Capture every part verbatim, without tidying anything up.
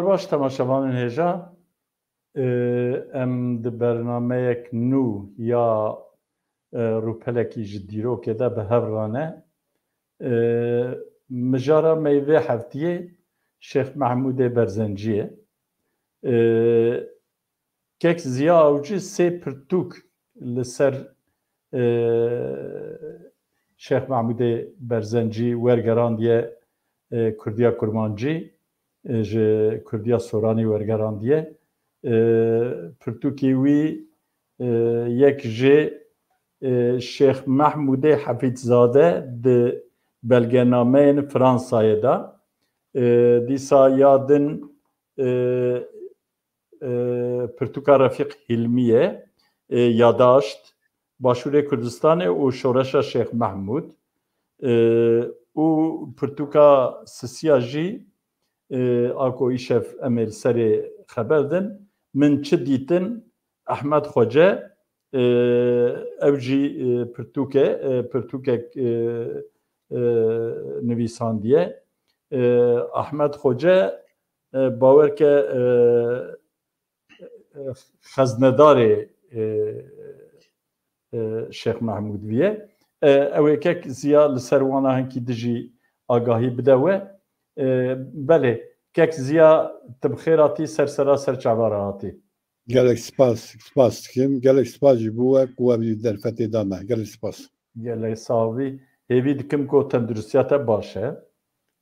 Baş temaşevanên hêja, e, em di bernameyek nû ya, e, rûpelekî ji dîrokê de bi hev re ne. E, Mijara me yê vê heftiyê Şêx Mehmûdê Berzencî ye. E, Kek Ziya Avcî sê pirtûk li ser, e, Şêx Mehmûdê Berzencî wergerandiye, e, Kurdiya Kurmancî, e, ji Kurdiya Soranî wergerandiye. E, pirtûkê wî, e, yek jê, e, Şêx Mehmûdê Hefîdzade di belgenameyên Fransayê de, e, dîsa ya din, e, e, pirtûka Refîq Hîlmî ye, e, Yadaşt, Başûrê Kurdistanê û Şoreşa Şêx Mehmûd, e, û pirtûka sisiya jî, e, a ku îşev em ê li serê xeber din, Min Çi Dîtin, Ehmed Xoce, e, ew jî, e, pirtûk e, e, pirtûkek, e, e, nivîsandiye. E, Ehmed Xoce, e, bawer ke, e, e, xeznedarê, e, e, Şêx Mehmûd viye. E, ew ê kek Ziya li ser wana hinkî dijî agahî bide we. E, belê, kek Ziya, tu bi xêr hatî, ser sera ser çava re hatî. Gelek spas, spas dikim. Gelek spas jî bo we ku we vî derfetê da me. Gelek spas. Gelek sax bî. Hêvî dikim ku tenduristiya te baş e.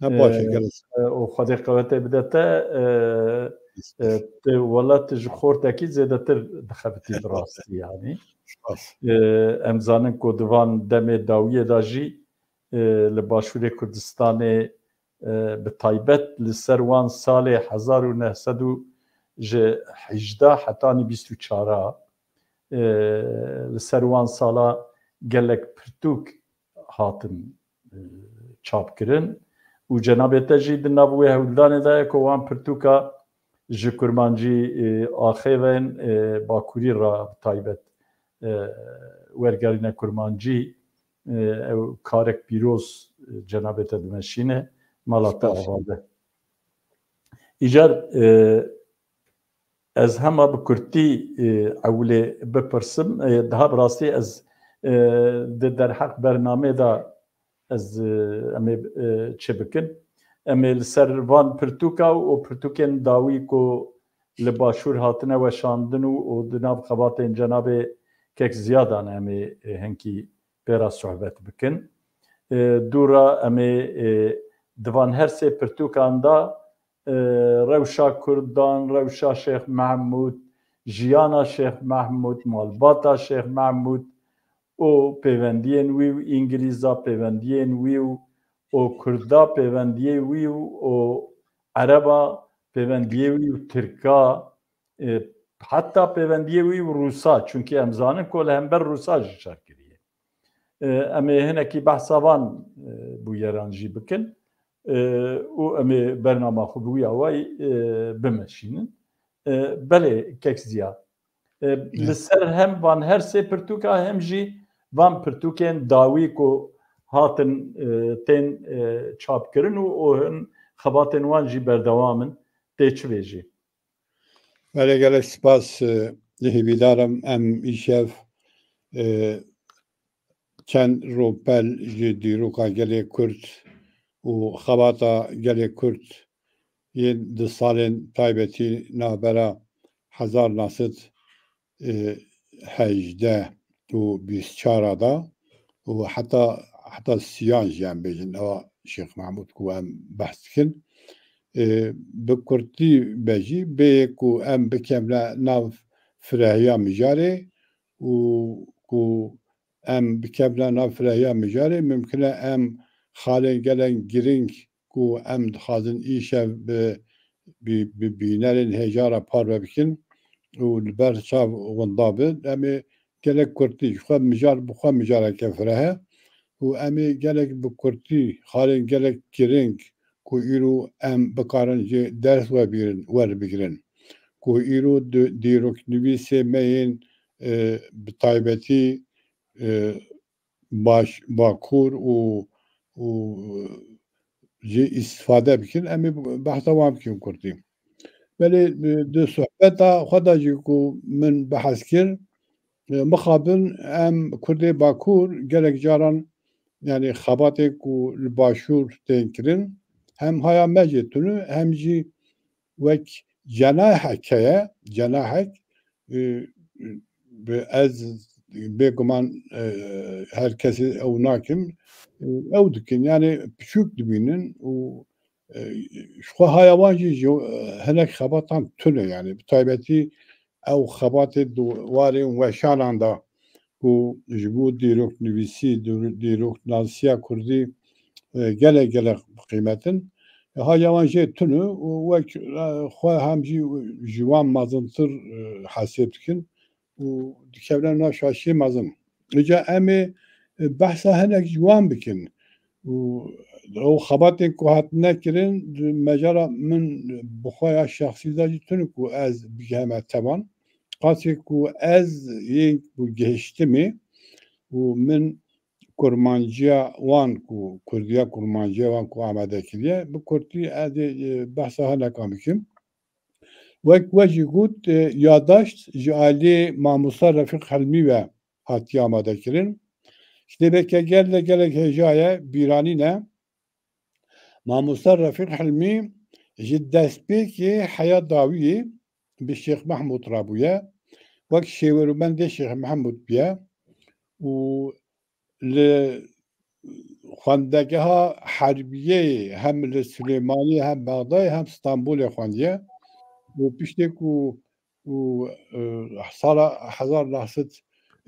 Ne baş e, e, gelek. E, û Xwedê qewetê bide te, e, e, tu wela tu ji xortekî zêdetir dixebitî bi rastî, yanî. Spas. E, em zanin ku di van demê dawiyê de jî, e, li Başûrê Kurdistanê, e, bi taybet li ser wan salê hezar û neh sed û ji hejdeh hetanî bîst û çar a, e, li ser wan sala gelek pirtûk hatin, e, çapkirin û cenabê te jî di nav wê hewldanê de ye ku wan pirtûka ji kurmancî, e, axêvên, e, bakurî re bi taybet, e, wergerîne kurmancî, e, ew karek pîroz, e, cenabê te dimeşîne, mala te Spas. Ava be. Îcar, e, ez hema bi kurtî, e, ewilê bipirsim. E, daha bi rastî ez, e, di derheq bernamê de ez, e, em ê, e, çi bikin? Em ê li ser van pirtûka û pirtûkên dawî ku li Başûr hatine weşandin û, û di nav xebatên cenabê kek Ziya de ne em ê, e, hinkî pê re sohbet bikin. E, dû re em ê, e, di van her sê pirtûkan de, e, rewşa Kurdan, rewşa Şêx Mehmûd, jiyana Şêx Mehmûd, malbata Şêx Mehmûd û pêvendiyên wî û Îngilîza pêvendiyên wî û, û Kurda pêvendiyê wî û, û Ereba pêvendiyê wî û Tirka, e, heta pêvendiyê wî û Rûsa, çunkî em zanin ku li hember Rûsa jî şer kiriye. E, em ê hinekî behsa van, e, bûyeran jî bikin, e, û em ê bernama xwe bi wî awayî, e, bimeşînin. E, belê, kek Ziya. E, Hı. Li ser hem van her sê pirtûka hem jî van pirtûkên dawî ku hatin, e, tên, e, çapkirin û, û hin xebatên wan jî berdewam in, tê çi vê jî? Belê, gelek spas, e, hêvîdar im em îşev, e, çend rûpel ji dîroka gelê Kurd û xebata gelê Kurd yên di salên taybetî navbera hezar neh sed, e, hejdeh û bîst çar a da û heta, heta siyan jî em bêjin, ewa Şêx Mehmûd ku em behs dikin. E, bi kurtî be jî bê ku em bikevne nav firehiya mijarê û ku em bikevne nav firehiya mijarê, mimkun e em xalên gelek girîng ku em dixwazin îşev bi, bi, bi bînerên hêja re parve bikin û li ber çav winda bin. Em ê gelek kurtî ji xwe mijar, bi xwe mijareke fireh e û em ê gelek bi kurtî xalên gelek girîng ku îro em bikarin jê ders webîrin, werbigirin. Ku îro di, dîroknivîsê me yên, e, bi taybetî, e, baş, bakur û, û jê îstifade bikin, em ê behsa wan bikin kurtî. Belê, e, di sohbeta xwe de jî ku min behs kir, e, mixabin em Kurdê Bakur gelek caran, yani xebatê ku li Başûr tên kirin, hem haya me jê tune, hem jî wek cenahek heye, cenahek, e, e, bi ez bêguman, e, her kesê ew nakim, e, ew dikin, yani piçûk dibînin û, e, ji xwe haya wan jî ji, e, hinek xebatan tune, yani bi taybetî ew xebatê di warên weşanan de ku ji bo dîroknivîsî, dîr-, dîroknasiya kurdî, e, gelek gelek bi qîmet in. E, haya wan jê tune û wek, e, xwe hem jî ji wan mezintir, e, hesêb dikin û dikevne nav şaşiyê mezin. Îca em ê, e, behsa hinek ji wan bikin û ew xebatên ku hatine kirin, di mejara min bi xwe ya şexsî de jî tune ku ez bigiheme tevan. Qasê ku ez yên ku gihiştimê û min kurmanciya wan ku kurdiya kurmanciya wan ku amade kiriye, bi kurtî ez ê, e, behsa hinekan bikim. Wek we jî got, e, yadaşt ji aliyê mamosta Refîq Hilmî ve hatiye amade kirin. Kitêbeke gelek gelek hêja ye, bîranîn e. Mamosta Refîq Hilmî ji destpêkê heya dawiyê bi Şêx Mehmûd re bûye, wek şêwermendê Şêx Mehmûd bûye û li xwendegeha herbiyê hem li Silêmaniyê hem Bexdayê hem Stenbolê xwendiye û piştê ku û, e, sala hezar neh sed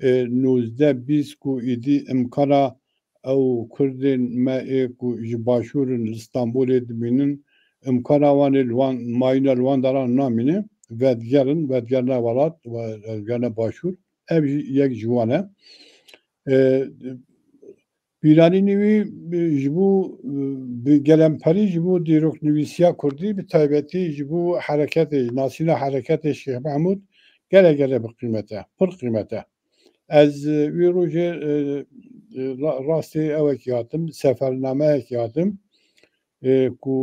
û nozdeh bîst ku êdî imkana ew Kurdên me ê ku ji Başûr in li Stenbolê dimînin, imkana wan ê li wan mayîna li wan daran namîne, vedigerin, vedigerine welat, vedigerine Başûr. Ev jî yek ji wan e. E, Bîranînê wî, e, ji bo, e, bi gelemperî ji bo dîroknivîsiya kurdî, bi taybetî ji bo hereketê, nasîna hereketê Şêx Mehmûd gelek gelek bi qîmet e, pir qîmet e. Ez, e, wî rojê, e, e, ra-, rastê ewekî hatim, sefernameyekî hatim, e, ku,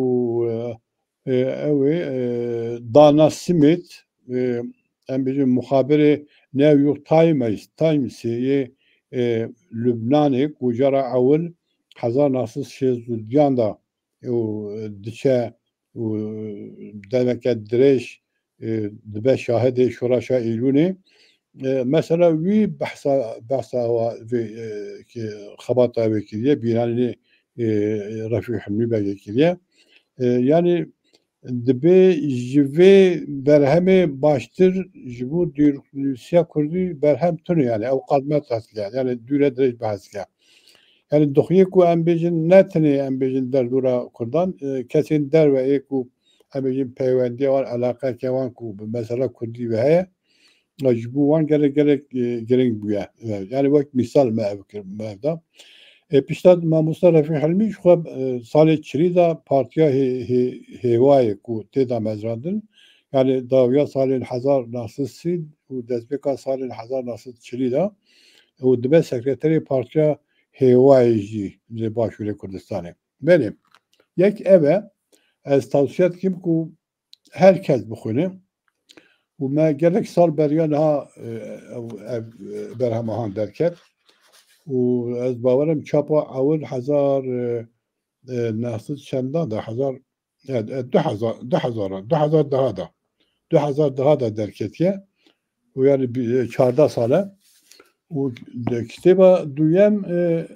e, e, ew ê, e, Dana Smith, e, em bêjin muxabirê New York Times, Timesê yê, e, Lubnanê, ku cara ewil hezar neh sed şêst û duyan de û diçe û demeke dirêj, e, dibe şahidê şoreşa Îlûnê. E, mesela wî behsa, behsa wa vê, e, ki xebata wê kiriye, bîranînê, e, Refîq Hilmî Begê kiriye. E, yani dibe ji vê berhemê baştir ji bo dîroknivîsiya kurdî berhem tune, yani ew qadmet hesike, yani dûre dirêj behs ke. Yani dixuye ku em bêjin ne tenê em bêjin derdora kurdan, e, kesên derve ê ku em bêjin peywendiya wan, eleqeke wan ku bi mesela kurdî ve heye, e, ji bo wan gelek gelek, e, giring bûye. E, yani wek mîsal me ev kir, me ev da. E, pişta mamosta Refîq Hilmî ji xwe, e, salê çilî de partiya hê-, hê-, Hêwayê ku tê damezrandin, yani dawiya salên hezar neh sed sî û destpêka salên hezar neh sed çilî de û dibe sekreterê partiya Hêwayê jî li Başûrê Kurdistanê. Belê, yek ev e, ez tavsiye dikim ku her kes bixwîne û me gelek sal beriya niha, e, ev, ev, e, berhema han derket û ez bawerim çapa ewil hezar, e, e, neh sed çenda de, hezar, e, e, du hezar, du hezar, du hezar daha da, du hezar daha da derketiye û yani bi-, e, çardeh sal e û de kitêba duyem, e,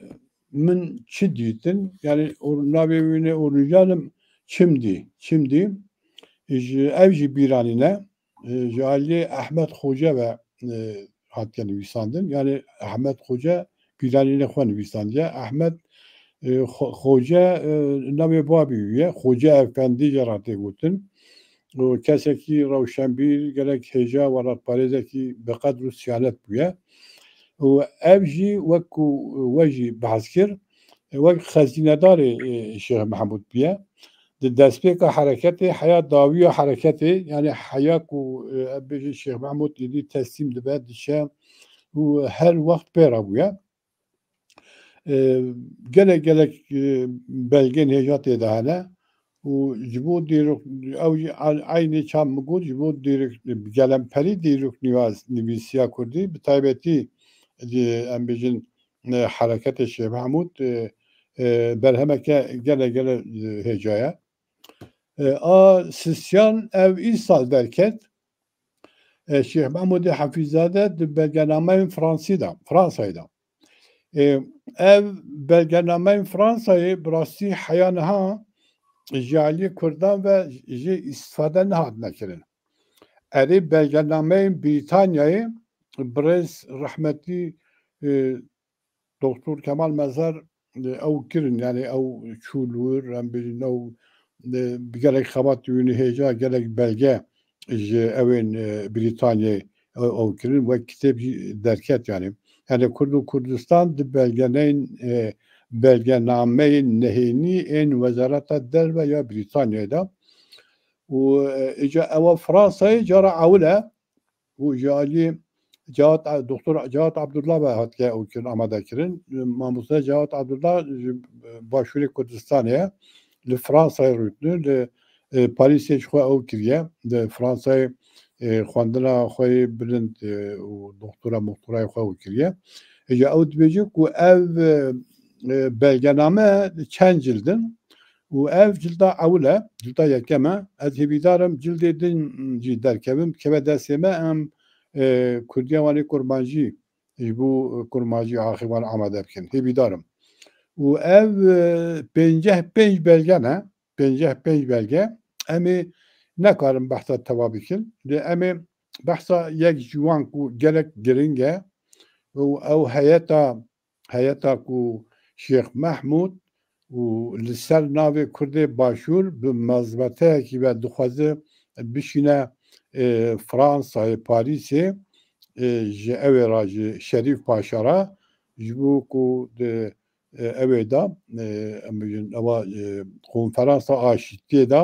min çi dîtin? Yani o navê wî ne, o ricalim çim dî, çim dî. E, ji, ev jî bîranîne. E, ji aliyê Ehmed Xoce ve, e, hatiye nivîsandin. Yani Ehmed Xoce bîranînê xwe nivîsandiye. Ehmed, e, Xo-, Xoce, e, navê babî wî ye. Xoce Efendî jê re tê gotin. Û kesekî rewşenbîr, gelek hêja welatparêzekî bi qedr û siyanet bûye. Û ev jî wek ku we jî behs kir, wek xezînedarê, e, Şêx Mehmûd bûye. Di destpêka hereketê, heya dawiya hereketê, yani heya ku, e, em bêjin Şêx Mehmûd êdî teslîm dibe, diçe û her wext pê re bûye. E, gelek gelek, e, belgên hêja tê de hene. û ji bo dîrok, ew jî a-, eynî çav min got, ji bo dîrok, gelemperî dîroknivîsiya kurdî, bi taybetî, e, em bêjin, e, hereketê Şêx Mehmûd, e, e, berhemeke gele gele, e, hêja ye. E, a Sisyan ev îsal derket. E, Şêx Mehmûdê Hefîzade di belgenameyên Fransî de, Fransayê de. E, ev belgenameyên Fransayê bi rastî heya niha ji aliyê Kurdan ve jê îstifade nehatine kirin. Erê belgenameyên Brîtanyayê birêz rehmetî, e, Doktor Kemal Mezar, e, ew kirin, yani ew çû li wir, em bêjin ew, e, bi gelek xebat wî hêja gelek belge ji ewên, e, Brîtanyê ew, ew kirin, wek kitêb jî derket yani. Yani Kurd û Kurdistan di belgeneyên, e, belgenameyên nehênî ên Wezareta Derve ya Brîtanyayê de. Û, e, îca ewa Fransayê cara ewil e, û ji alî Cevat, Doktor Cevat Abdullah ve hatiye ew kirin, amade kirin. Mamoste Cevat Abdullah ji Başûrê Kurdistanê ye. Li Fransayê rûtine, li, e, Parîsê ji xwe ew kiriye. Li Fransayê, e, xwendina xwe yê bilind, e, û doktora moktorayê xwe ew kiriye. Îca ew dibêje ku ev, e, e, belgename çend cild in û ev cilda ewil e, cilda yekem e. Ez hêvîdar im cildê din jî derkevin, bikeve destê me, em, e, Kurdiya wan ê kurmancî, ji bo kurmancî axê wan amade bikin. Hêvîdar im. Û ev, e, pênceh pênc belge ne, pênceh pênc belge. Em ê nekarin behsa teva bikin. Lê em ê behsa yek ji wan ku gelek giring e û ew heyeta heyeta ku Şêx Mehmûd û li ser navê Kurdê Başûr bi mazbateyekî ve dixwaze bişîne, e, Fransayê, Parîsê, e, ji ew ê re, ji Şerîf Paşa re, ji bo ku di, e, ew ê de, e, em bêjin, ewa, e, konferansa aşîtiyê de,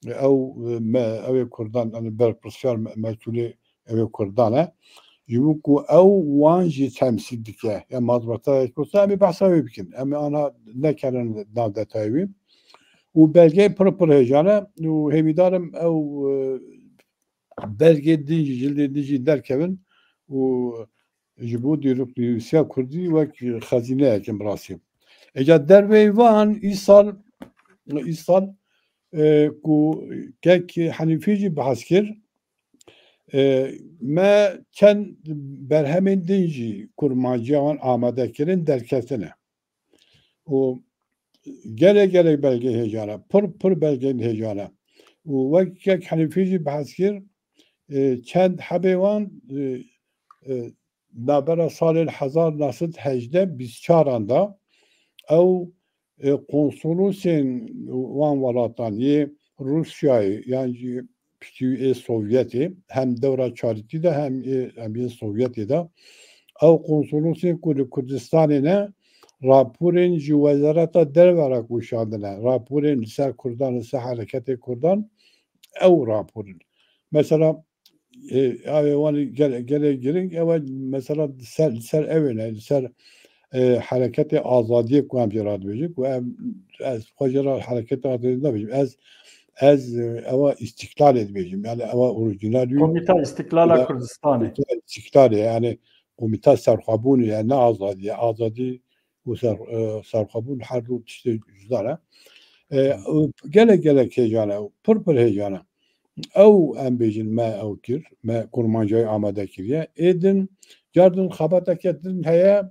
e, ew, e, me, ew ê Kurdan, yani berpirsiyar me-, mesûlê ew ê Kurdan e. Ji bo ku ew wan jî temsîl dike. Ya mazbatayek olsa em ê behsa wê bikin. Em ê ana nekerin nav detayê wî. Û belgeyê pir pir hêjan e. Û hêvîdar im ew, e, belgê din jî, cildê din jî derkevin û ji bo dîroknivîsiya kurdî wek xezîneyek in bi rastî. Êca derveyî van îsal, îsal, e, ku kek Henîfî jî behs kir, e, me çend berhemên din jî kurmanciya wan amade kirin, derketine. Û gelek gelek belgê hêjana, pir pir belgên hêjana. Û wek kek Henîfî jî behs kir, e, çend hebê wan, e, e, navbera salên hezar neh sed hejdeh bîst çaran de ew, e, konsolosên wan welatan yê Rûsyayê yan jî piştî wî ê Sovyetê hem dewra çarîtî de hem ê, hem ê Sovyetê de ew konsolosên ku li Kurdistanê ne raporên ji Wezareta Derve re ku şandine, raporên li ser Kurdan, li ser hereketê Kurdan ew raporin. Mesela, e, ew ê wan gel-, gelek giring, ew ê mesela li ser, li ser ew ê ne, li ser, e, hereketê azadiyê ku em jê re dibêjin, ku em, ez xwe jê re hereketê azadiyê nabêjim. Ez, ez, e, ewa îstîklalê dibêjim. Yani ewa orîjinal wî Komîta Îstîklala Kurdistanê. Komîta Îstîklalê, yani Komîta Serxwebûnê, yani ne azadiyê. Azadî û ser-, e, serxwebûn her du tiştê cuda ne. E, Hmm. û gelek gelek hêjan e, pir pir hêjan e. Ew em bêjin me ew kir, me kurmancayî amade kiriye. Ê din, car din xebateke din heye,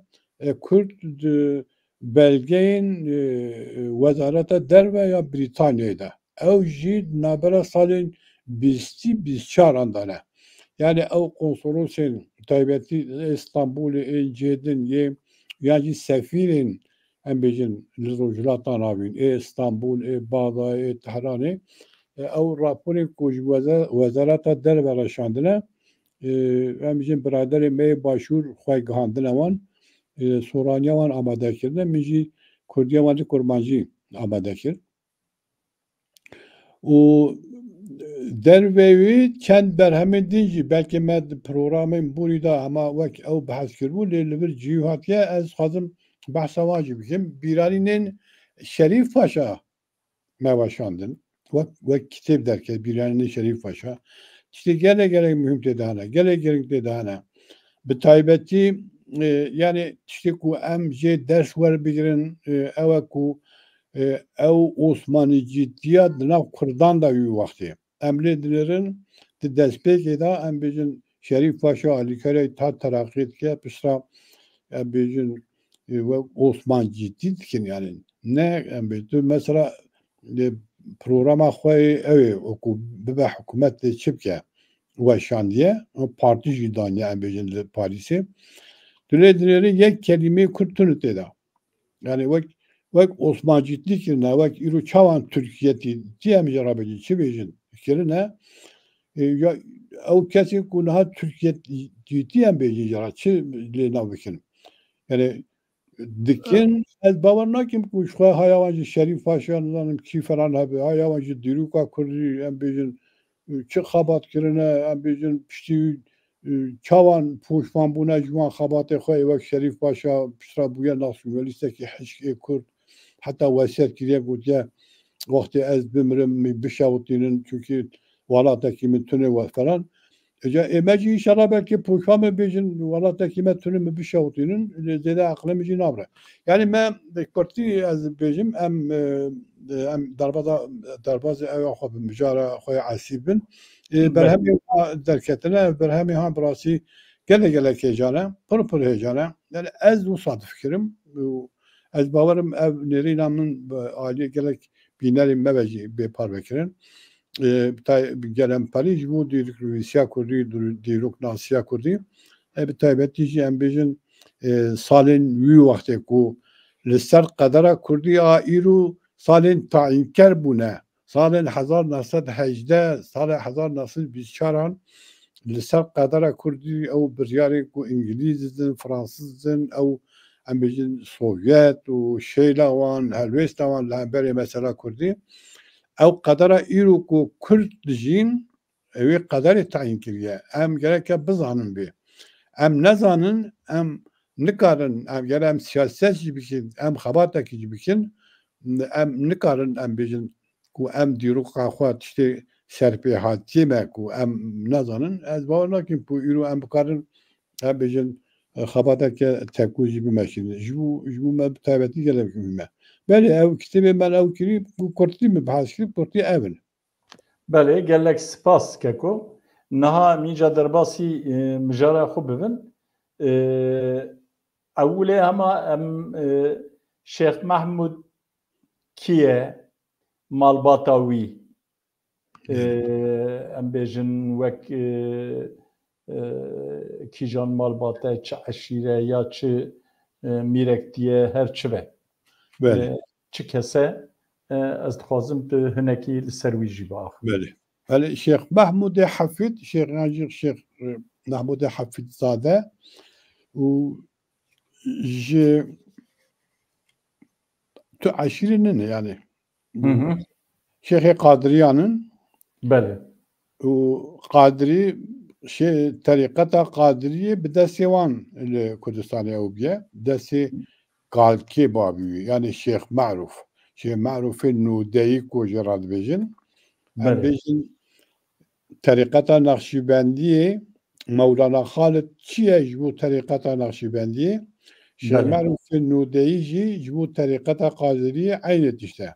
e, Kurd di belgeyên, e, Wezareta Derve ya Brîtanyayê de. Ew jî navbera salên bîstî bîst çaran de ne. Yani ew konsolosên taybetî ê Stenbolê, ên cihê din yê, yan jî sefîrên, em bêjin, li Rojhilata Navîn, ê Stenbol, ê Baxdayê, ê Tehranê, e, ew raporên ku ji weze-, Wezareta Derve re şandine, e, em bêjin, biraderê me yê Başûr xwe gihandine wan, e, soraniya wan amade kirine, min jî kurdiya wan jî kurmancî amade kir. Û derveyî çend berhemên din jî, belkî me di programên borî de hema wek ew behs kiribû, lê li vir cihî hatiye, ez dixwazim behsa wan jî bikim. Bîranînên Şerîf Paşa me weşandin. wek, wek kitêb derket, Bîranînê Şerîf Paşa. Tiştê gelek, gelek muhîm tê de hene, gelek giring tê de hene. Bi taybetî, e, yani tiştê ku em jê ders werbigirin, e, ew e ku, e, ew Osmanîcîtiya di nav Kurdan de wî wextê. Em lê dinêrin, di destpêkê de, em bêjin, Şerîf Paşa alîkariyê ta teraqî dike, piştre, em bêjin, e, wek Osmancîtî dikin, yani ne, em bêjin, tu mesela, e, programa xwe yê ew ê, wekû bibe hikûmet lê çi bike, weşandiye, û partî jî daniye, em bêjin, li Parîsê. Tu lê dinêrî yek kelîmeyê Kurd tune tê de. Yani wek, wek Osmancîtî kirine, wek îro çawan Tirkiyetî, tî em jê re bêjin, çi bêjin, kirine. E, ya, ew kesên ku niha Tirkiyetî em bêjin jê re, çi lê nav bikin? Yani dikin, ez bawer nakim ku ji xwe haya wan jî Şerîf Paşa, nizanim kî falan hebe, haya wan jî dîroka Kurdî, em bêjin, e, çi xebat kirine, em bêjin, piştî, e, çawan poşman bûne ji wan xebatê xwe, ê wek Şerîf Paşa piştre bûye nasyonalîstekî hişk ê Kurd, heta wesiyet kiriye, gotiye, wextê ez bimirim, min bişewitînin, çunkî welatekî min tune we falan. Îca ê me jî înşallah belkî poşman me bêjin, welatekî me tune min bişewitînin, lê zêde eqlê min jî nabire. Yani me bi kurtî ez bêjim, em, e, em derbaza, derbazê ew xwe bi mijara xwe ya esî bin. E, Belê. Berhemê ha derketine, ev berhemê ha bi rastî gelek gelek hêcan e, pir pir hêcan e. Yani ez wisa difikirim û ez bawerim ev nêrîna min bi aliyê gelek bînerên me ve jî bê parvekirin. E, tay-, gelem parî ji bo dîroknivîsiya kurdî, dîr-, dîroknasiya kurdî, e, bi taybetî jî em bêjin, e, salên wî wextê ku li ser qedera kurdî a îro salên tayînker bûne, salên hezar neh sed hejdeh, salê hezar neh sed bîst çaran li ser qedera kurdî ew biryarê ku îngilîz din, fransiz din, ew em bêjin sovyet û şêla wan, helwêsta wan li hemberê mesela kurdî, ew qedera îro ku kurd dijîn, ew ê qederê tayîn kiriye. Em gereke bizanin bê. Em nezanin, em nikarin, em gere em siyaset jî bikin, em xebatekî jî bikin, em nikarin em bêjin ku em dîroka xwe tiştê serpêhatiyê me ku em nezanin, ez bawer nakim ku îro em bikarin, em bêjin, e, xebateke tekû jî bimeşînin. Ji bo, ji bo me bi taybetî gelek muhîm e. Belê ew kitêbê me ew kirî, bi kurtî min behs kirî, bi kurtî ev in. Belê, gelek spas Keko. Niha em îca derbasî, e, mijara xwe bibin. E, ewilê hema em, e, Şêx Mehmûd kî ye, malbata wî? E, Belê. Em bêjin wek, e, e, kîjan malbate, çi eşîre ya çi, e, mîrektiye, her çi be. Belê. E, çi kese, e, ez dixwazim tu hinekî li ser wî jî biaxivî. Belê. Belê, Şêx Mehmûdê Hefîd, Şêx, yan jî Şêx, e, Mehmûdê Hefîd Zade û ji tu eşîrê nine yani. Hı hı. Şêxê Qadiriyan in. Belê. Û Qadirî, şê-, terîqeta Qadiriyê bi destê wan li Kurdistanê ew bûye. Destê Kalkê babî wî, yani Şêx Merûf. Şêx Merûfê Nûdeyî ku jê re dibêjin. Em Belê. bêjin terîqeta Nexşîbendiyê, Mewlana Xalid çi ye ji bo terîqeta Nexşîbendiyê? Şêx Belê. Merûfê Nûdeyî jî ji bo terîqeta Qadiriyê eynê tişt e.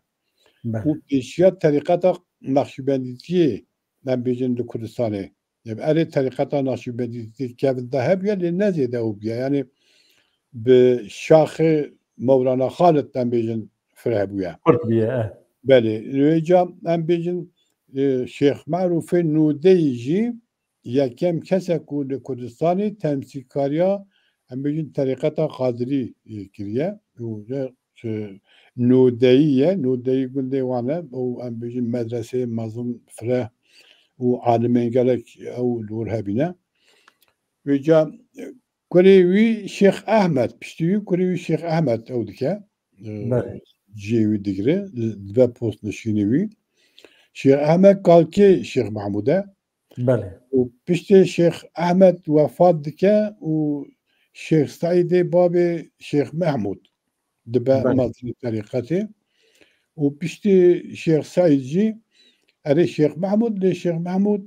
Belê. Û pêşiya terîqeta Nexşîbendîtiyê, em bêjin, li Kurdistanê. Em erê terîqeta Nexşîbendîtiyê kevin de hebûye, lê ne zêde ew bûye. Yani bi şaxê Mewlana Xalid, em bêjin, fireh bûye. Kurt bûye, eh. Belê. Li wê ca em bêjin, e, Şêx Merûfê Nûdeyî jî yekem kes e ku li Kurdistanê temsîlkariya, em bêjin, terîqeta Qadirî, e, kiriye. Û, e, Nûdeyî ye. Nûdeyî gundê wan e. Û em bêjin medreseyê mezin, fireh û alimên gelek ew li wir hebîne. Vêca, e, kurê wî Şêx Ehmed, piştî wî kurê wî Şêx Ehmed ew dike. E, Belê. cihê wî digire, li, dibe postnişînê wî. Şêx Ehmed kalkê Şêx Mehmûd e. Belê. Û piştê Şêx Ehmed wefat dike û Şêx Seîdê babê Şêx Mehmûd dibe Belê. mezinê terîqetê. Û piştî Şêx Seîd jî Erê Şêx Mehmûd, lê Şêx Mehmûd,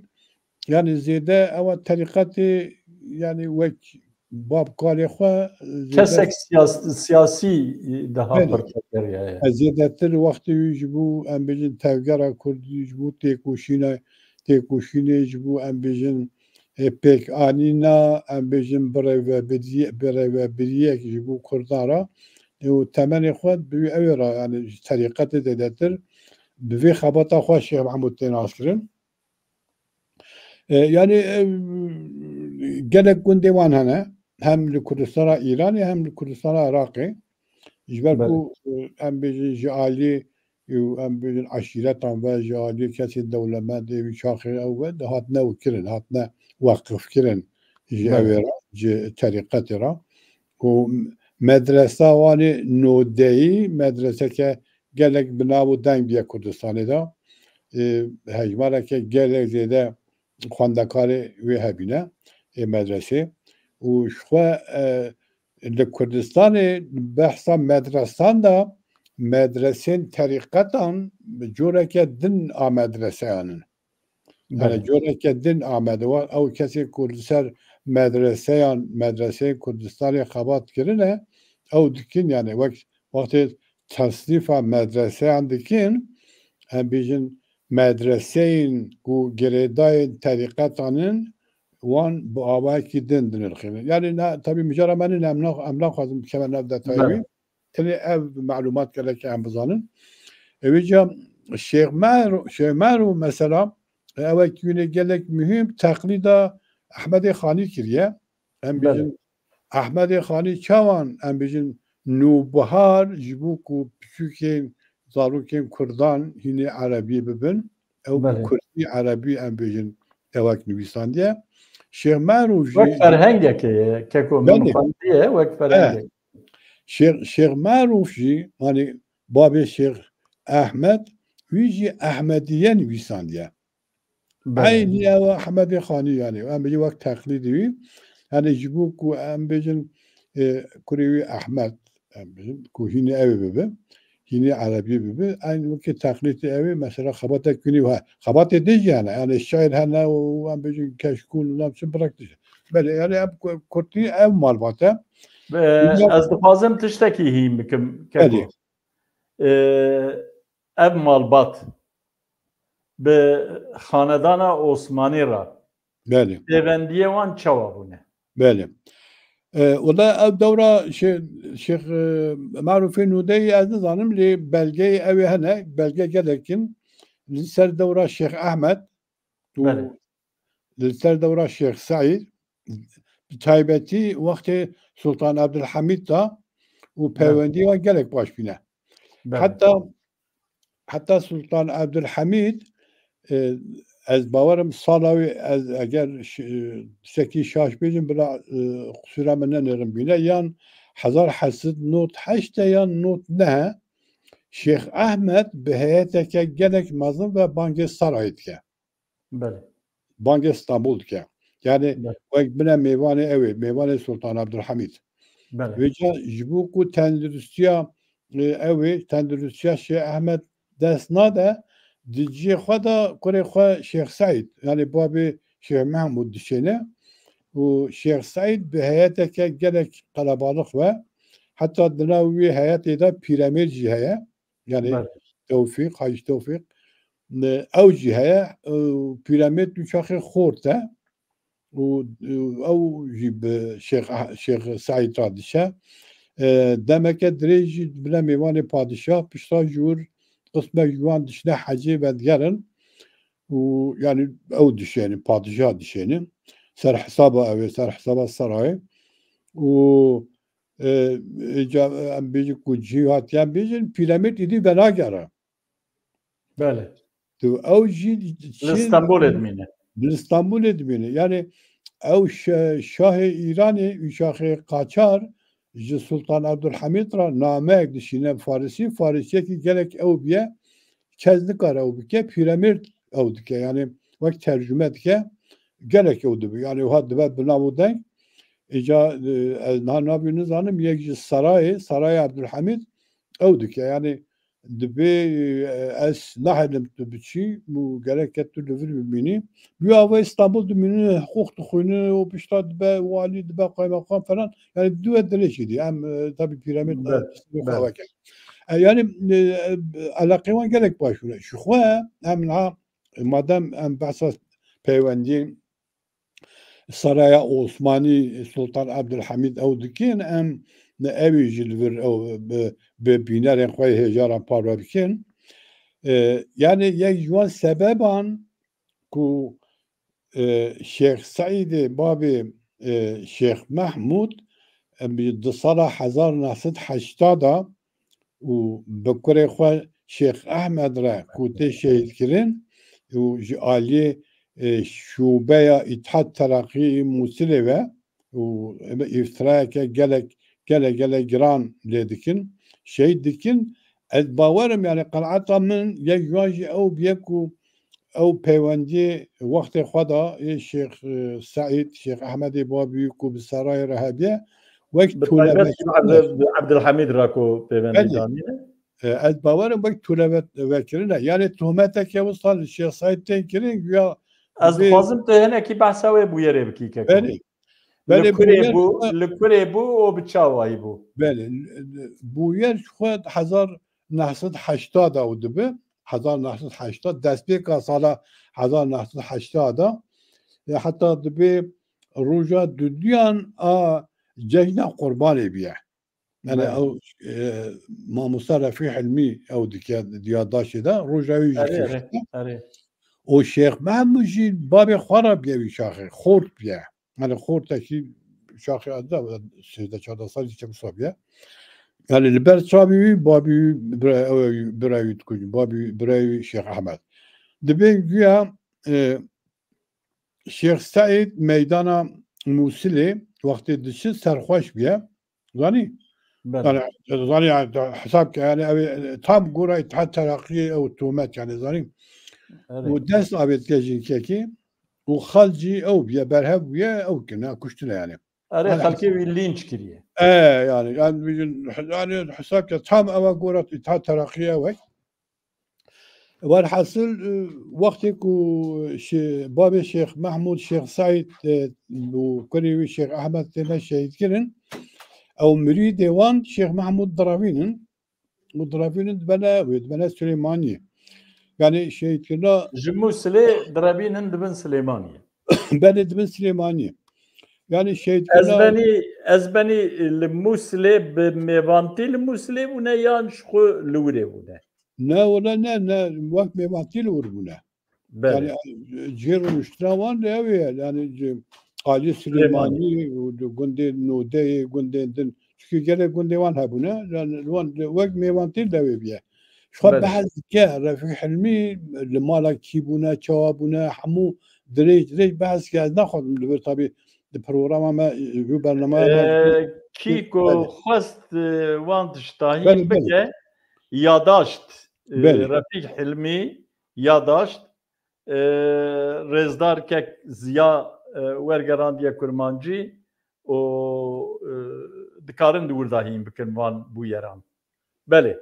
yani zêde ewa terîqetê, yani wek bab kalê xwe zêde Kesek siyas-, siyasî daha Belê. pirtekeriye. Ez zêdetir wextê wî ji bo, em bêjin, tevgera Kurdî, ji bo têkoşîna, têkoşînê, ji bo, em bêjin, e, pêkanîna, em bêjin, birêvebiriye-, birêvebiriyek ji bo Kurdan re, e, û temenê xwe bi wî ew ê re, yani ji terîqetê zêdetir bi vê xebata xwe Şêx Mehmûd tê naskirin. E, yani, e, gelek gundê wan hene. Hem li Kurdistana Îranê hem li Kurdistana Iraqê. Ji ber Belê. ku, e, em bêjin ji aliyê, e, em bêjin eşîretan ve, ji aliyê kesên dewlemendê wî çaxê ew ve dihatine û kirin, hatine weqifkirin ji Belê. ew ê re, ji terîqetê re. Û medresa wan ê nodeyî, medreseke gelek bi nav û deng bûye Kurdistanê de. E, hejmareke gelek zêde xwendekarê wê hebîne, ê medresê. Û ji xwe, e, li Kurdistanê behsa medresan de, medresên terîqetan bi coreke din a medreseyan in. Yani Belê. coreke din Amedê wa, ew kesê ku li ser medreseyan, medreseyên Kurdistanê xebat kirine, ew dikin, yani wek wextê tesnîfa medreseyan dikin, em bêjin medreseyên ku girêdayên terîqetan in, wan bi awayekî din dinirxînin. Yani na, tabî mijara me nîne, em na-, em naxwazin bikeve nav detayê Belê. wî. Tenê ev malumat gerek em bizanin. Ewî ca Şêx Mero, Şêx Mero mesela, ew ek yûnê gelek muhîm teqlîda Ehmedê Xanî kiriye. Em Belê. bêjin Ehmedê Xanî çawan, em bêjin, nûbihar ji bo ku piçûkên, zarokên Kurdan hînê Erebiyê bibin. Ew bi Belê. Kurdî, Erebî, em bêjin, ewek nivîsandiye. Şêx Mero jî Wek ferhengekê ye, keko min Belê. xwendiye, wek ferhengekê. Şêx, Şêx Mero jî, hani babê Şêx Ehmed, wî jî Ehmediye nivîsandiye. Belê. Eynî ew Ehmedê Xanî, yani. Em bêjin wek teqlîdî wî. Yani ji bo ku em bêjin, e, kurê wî Ehmed, em bêjin, ku hînê ew ê bibe, hînê Erebiyê bibe, eynî wekî teqlîdê ew ê, mesela xebatek hînî wa, xebatê din jî hene, yani şair hene û em bêjin keşkûl û nam çi birek dije. Belê, yani em ku-, kurtî ev malbat e. Be, ez dixwazim tiştekî hîn bikim, Keko. Belê. Ee, ev malbat bi xanedana Osmanî re Belê. pêvendiyê wan çawa bûne? Belê. E, o da ev dewra Şê-, Şêx, e, Marufê Nûdeyî ez nizanim, lê belgeyê ew ê hene, belge gelek in. Li ser dewra Şêx Ehmed û Belê. li ser dewra Şêx Seîd, bi taybetî wextê Sultan Abdulhamîd da û peywendiyê wan gelek baş bîne. Belê. Heta, heta Sultan Abdulhamîd, e, ez bawerim sala wê, ez eger ş-, sekî şaş bêjim, bila, e, qusûra min nenêrin bîne, yan hezar heşt sed nod heşt e yan nod neh e, Şêx Ehmed bi heyeteke gelek mezin ve bangê sarayê dike. Belê. Bangê Stenbol dike. Yani Belê. wek bine mêvanê ew ê, mêvanê Sultan Abdulhamîd. Belê. Vêca ji bo ku tenduristiya, e, ew ê, tenduristiya Şêx Ehmed dest nade, di cihê xwe de kurê xwe Şêx Seîd, yani babê Şêx Mehmûd dişêne û Şêx Seîd bi heyeteke gelek qelebalix ve, heta di nav wê heyetê de Pîremêr jî heye. Yani Belê. Tewfîq, Hacî Tewfîq, e, ew jî heye. E, Pîremêr du çaxê xort e û, e, ew jî bi Şêx Ah-, Şêx Seîd re dişe. E, demeke dirêj jî dibine mêvanê padişah, pişta jûr qismek ji wan dişine hecê vedigerin û, yani, ew dişênin, padişah dişênin. Ser hesaba ew ê, ser hesaba sarayê. Û, e, e, ca-, em bêjin ku cihatiyan bêjin, Pîremêr êdî venagere. Belê. Tu ew jî Li Stenbolê dimîne. Li Stenbolê dimîne. Yani ew şe-, şahê Îranê, û şahê Qaçar ji Sultan Abdulhamîd re nameyek dişîne Farisî. Farisiyekî gelek ew biye, kes nikare ew bike, Pîremêr ew dike. Yani wek tercüme dike, gelek ew dibe. Yani wiha dibe bi nav û deng. Îca, e, ez niha navê nizanim, yek ji sarayê, Sarayê Abdulhamîd ew dike. Yani dibê, e, ez nahêlim tu biçî û gereke tu li vir bimînî. Bi wê avayî Stenbul dimîne, hiqûq dixwîne û pişta dibe walî, dibe qaymeqam falan. Yani dibe dilê jî dî. Em, e, tabî pîremîr, e, Ber, tiştê xwe ber. veke. E, yani, e, e, eleqê wan gelek baş bûne. Ji xwe em niha, e, madem em behsa peywendiyên Saraya Osmanî, Sultan Abdulhamîd ew dikin, em ne ewî jî li vir ew bi, bi bînerên xwe yê hêjaran parve bikin. E, yani yek ji wan sebeban ku, e, Şêx Seîdê babê, e, Şêx Mehmûd, em, di sala hezar neh sed heşta de û bi kurê xwe Şêx Ehmed re ku tê şehîdkirin û ji aliyê, e, şûbeya Îtihad Teraqî Mûsilê ve û îftirayeke gelek, gelek, gelek giran lê dikin, şehîd dikin. Ez bawer im, yani qenaeta min yek ji wan jî ew bûye ku ew peywendiyê wextê xwe de yê Şêx, e, Seîd, Şêx Ehmedê Babî ku bi serayê re hebiye, wek Bi taybet tûlebek Abdul-, Abdulhamîd re ku pêvendî Belê. danîne. E, ez bawer im wek tûlebek vekirine. Yani tohmeteke wisa li Şêx Seîd tên kirin, guya Ez dibê dixwazim tu hinekî behsa wê bûyerê bikî, keko. Belê. Li Belê, kurê bûyer bû, xwe li kurê bû û bi çawayî bû? Belê, bûyer ji xwe hezar neh sed heşta de û dibe, hezar neh sed heşta, destpêka sala hezar neh sed heşta de, e, heta dibê roja duduyan a cejna Qurbanê bûye. Yani Belê. ew, e, mamosta Refî Hilmî ew dike di yadaşê de, roja wî jî Erê, erê, kiştî. erê. Û Şêx Mehmûd jî babê xwe re bûye wî şaxê, xort bûye. Yani xortekî şaxê ez de sêzdeh çardeh salî çek wisa bûye. Yani li ber çavê wî babî wî bira, ew, bira wî dikujin, babî wî, bira wî Şêx Ehmed. Dibê guya, e, Şêx Seîd meydana Mûsilê wextê diçi serxweş bûye. Zanî? Belê. Yani, zanî, yani, hesab ke, yani, ew, e, tam gora Îtihad Teraqiyê ew tohmet, yani, zanî? Erê. Û dest avêtke jinkekî û xal jî ew bûye, berhev bûye, ew kirine, kuştine, yani. Erê, Yani, xelkê wî lînç kiriye. E, yani, yani, yani, hesab ke tam ew gora Îtihad Teraqiyê ew e. Welhasil, e, wextê ku şê-, babê Şêx Mehmûd, Şêx Seîd, e, û kurê wî Şêx Ehmed têne şehîdkirin, ew mirîdê wan Şêx Mehmûd direvînin û direvînin dibene wê, dibene Silêmaniyê. Yani şehîdkirina Ji Mûsilê direvînin dibin Silêmaniyê. Belê, dibin Silêmaniyê. Yani şehîdkirina Ez benî, ez benî li Mûsilê bi mêvantî li Mûsilê bûne yan ji xwe li wirê bûne? Ne, wele ne, ne, wek mêvatî li wir bûne. Belê. Yani, cihê rûniştina wan de ew ê, yani, ci-, Alî Silêmanî. Silêmanî û di gundê Nodeyê, gundên din. Çikî gelek gundê wan hebûne, yani, wan de wek mêvatî de wê bûye. Ji xwe Belê. behs dike, Refîk Hilmî li mala kî bûne, çawa bûne, hemû dirêj, dirêj behs dike. Ez naxwazim li vir tabî di programa me, ji bo bernameya me Ee, kî ku Belê. xwest, e, wan tiştahîn Belê, belê. bike, yadaşt, e, Belê. Refîk Hilmî, yadaşt, e, rêzdar kek Ziya, e, wergerandiye kurmancî û, e, dikarin di wir de hîn bikin van bûyeran. Belê.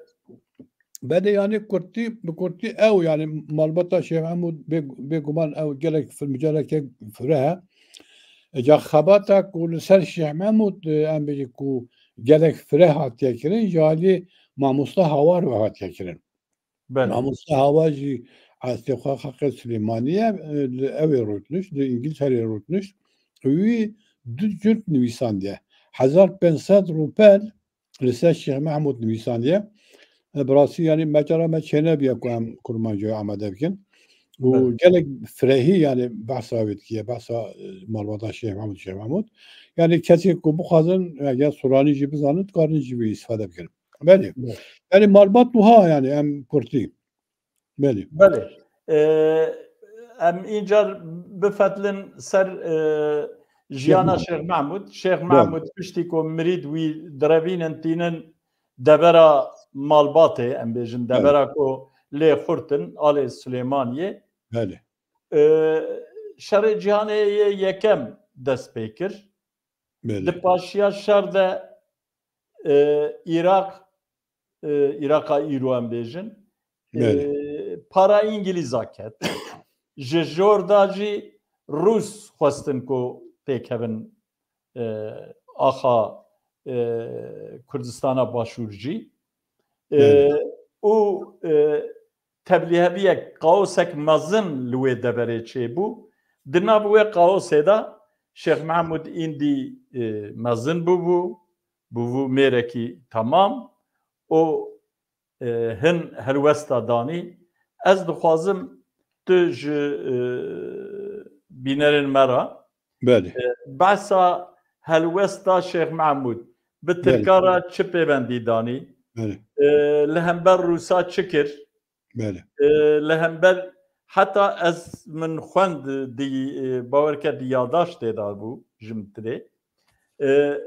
Belê, yani kurtî, bi kurtî ew, yani malbata Şêx Mehmûd bê, bêguman ew gelek fir-, micareke fireh e. Eca xebata ku li ser Şêx Mehmûd, e, em bêjin ku gelek fireh hatiye kirin, ji alî mamosta Hawar ve hatiye kirin. Belê. Mamosta Hawar jî eslê xwe xelkê Silêmanî ye, e, li ew ê rûtiniş, li Îngilterê rûtiniş. Wî du cilt nivîsandiye. Hezar pênc sed rûpel li ser Şêx Mehmûd nivîsandiye. E, bi rastî, yani, mecara me çênebiye ku em kurmancî amade bikin. Û Belê. gelek firehî, yani, behsa wê dikiye, behsa, e, malbata Şêx Mehmûd, Şêx Mehmûd. Yani, kesê ku bixwazin, e, ya Sûranî jî bizanin, dikarin jî wî îstifade bikin. Belê. Belê. Yani, malbat wiha, yani, em kurtî. Belê. Belê. Ee, em încar bifetlin ser, e, jiyana Şêx Mehmûd. Şêx Mehmûd. Şêx Belê. Mehmûd piştî ku mirîd wî direvînin tînin devera malbatê, em bêjin Belê. devera ku lê xurt in, alê Silêmaniyê. Belê. Ee, Şerê Cîhanê yê yekem dest pê kir. Belê. Di paşiya şer de, e, Îraq e, Îraqa îro em bêjin, e, Belê. Para Îngilîza ket. Ji jor da jî Rûs xwestin ku têkevin, e, axa, e, Kurdistana Başûr jî. E, Belê. Û, e, tevlîheviyek, kaosek mezin li wê deverê çêbû. Di nav wê kaosê de Şêx Mehmûd îndî, e, mezin bûbû, bûbû mêrekî temam û, e, hin helwesta danî. Ez dixwazim tu ji, e, bînerên me re, Belê. e, behsa helwesta Şêx Mehmûd bi Belê. Tirka re çi pêvendî danî? Belê. E, li hember Rûsa çi kir? Belê. E, li hember heta ez min xwend di, e, bawer ke di yadaştê de bû ji min tirê. E,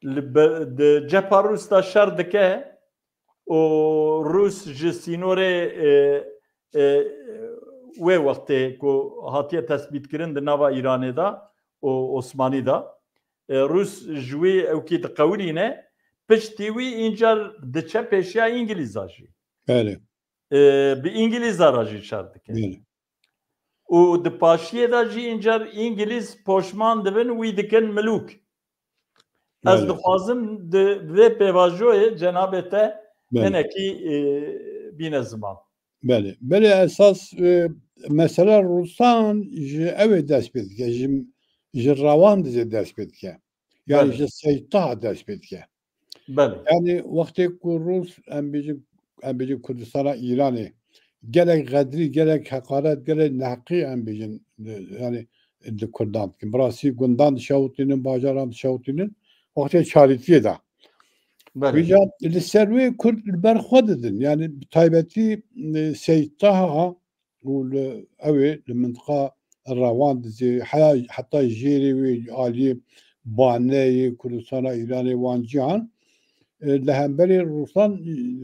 li be-, di cepha Rûs de şer dike û Rûs ji sînorê, e, e, wê wextê ku hatiye tesbîtkirin di nava Îranê de û Osmanî de, e, Rûs ji wî ewkî diqewirîne, piştî wî încar diçe pêşiya Îngilîza jî. Belê. E, bi Îngilîza re jî şer dike. Belê. Û di paşiyê de jî încar Îngilîz poşman dibin, wî dikin milûk. Ez Belê. Dixwazim di vê pêvajoyê cenabê te Belê. Hinekî, e, bîne ziman. Belê. Belê esas, e, mesela Rûsan ji ew ê dest pê dike, ji, ji Rewandizê dest pê dike. Yani Belê. Ji Seytaha dest pê dike. Belê. Yani wextê ku Rûs, em bêjin, em bêjin Kurdistana Îranê, gelek xedrî, gelek heqaret, gelek neheqî em bêjin, yani di Kurdan dikin. Bi rastî gundan dişewitînin, bajaran dişewitînin, wextê çalîtiyê de. Belê. Vêca li ser wê Kurd li ber xwe didin. Yani bi taybetî, e, Seytaha û li, ew ê li mintiqa Rewandizê, heya, heta jêrê wê aliyê Baneyê, Kurdistana Îranê, wan cîhan, e, li hemberî Rûsan,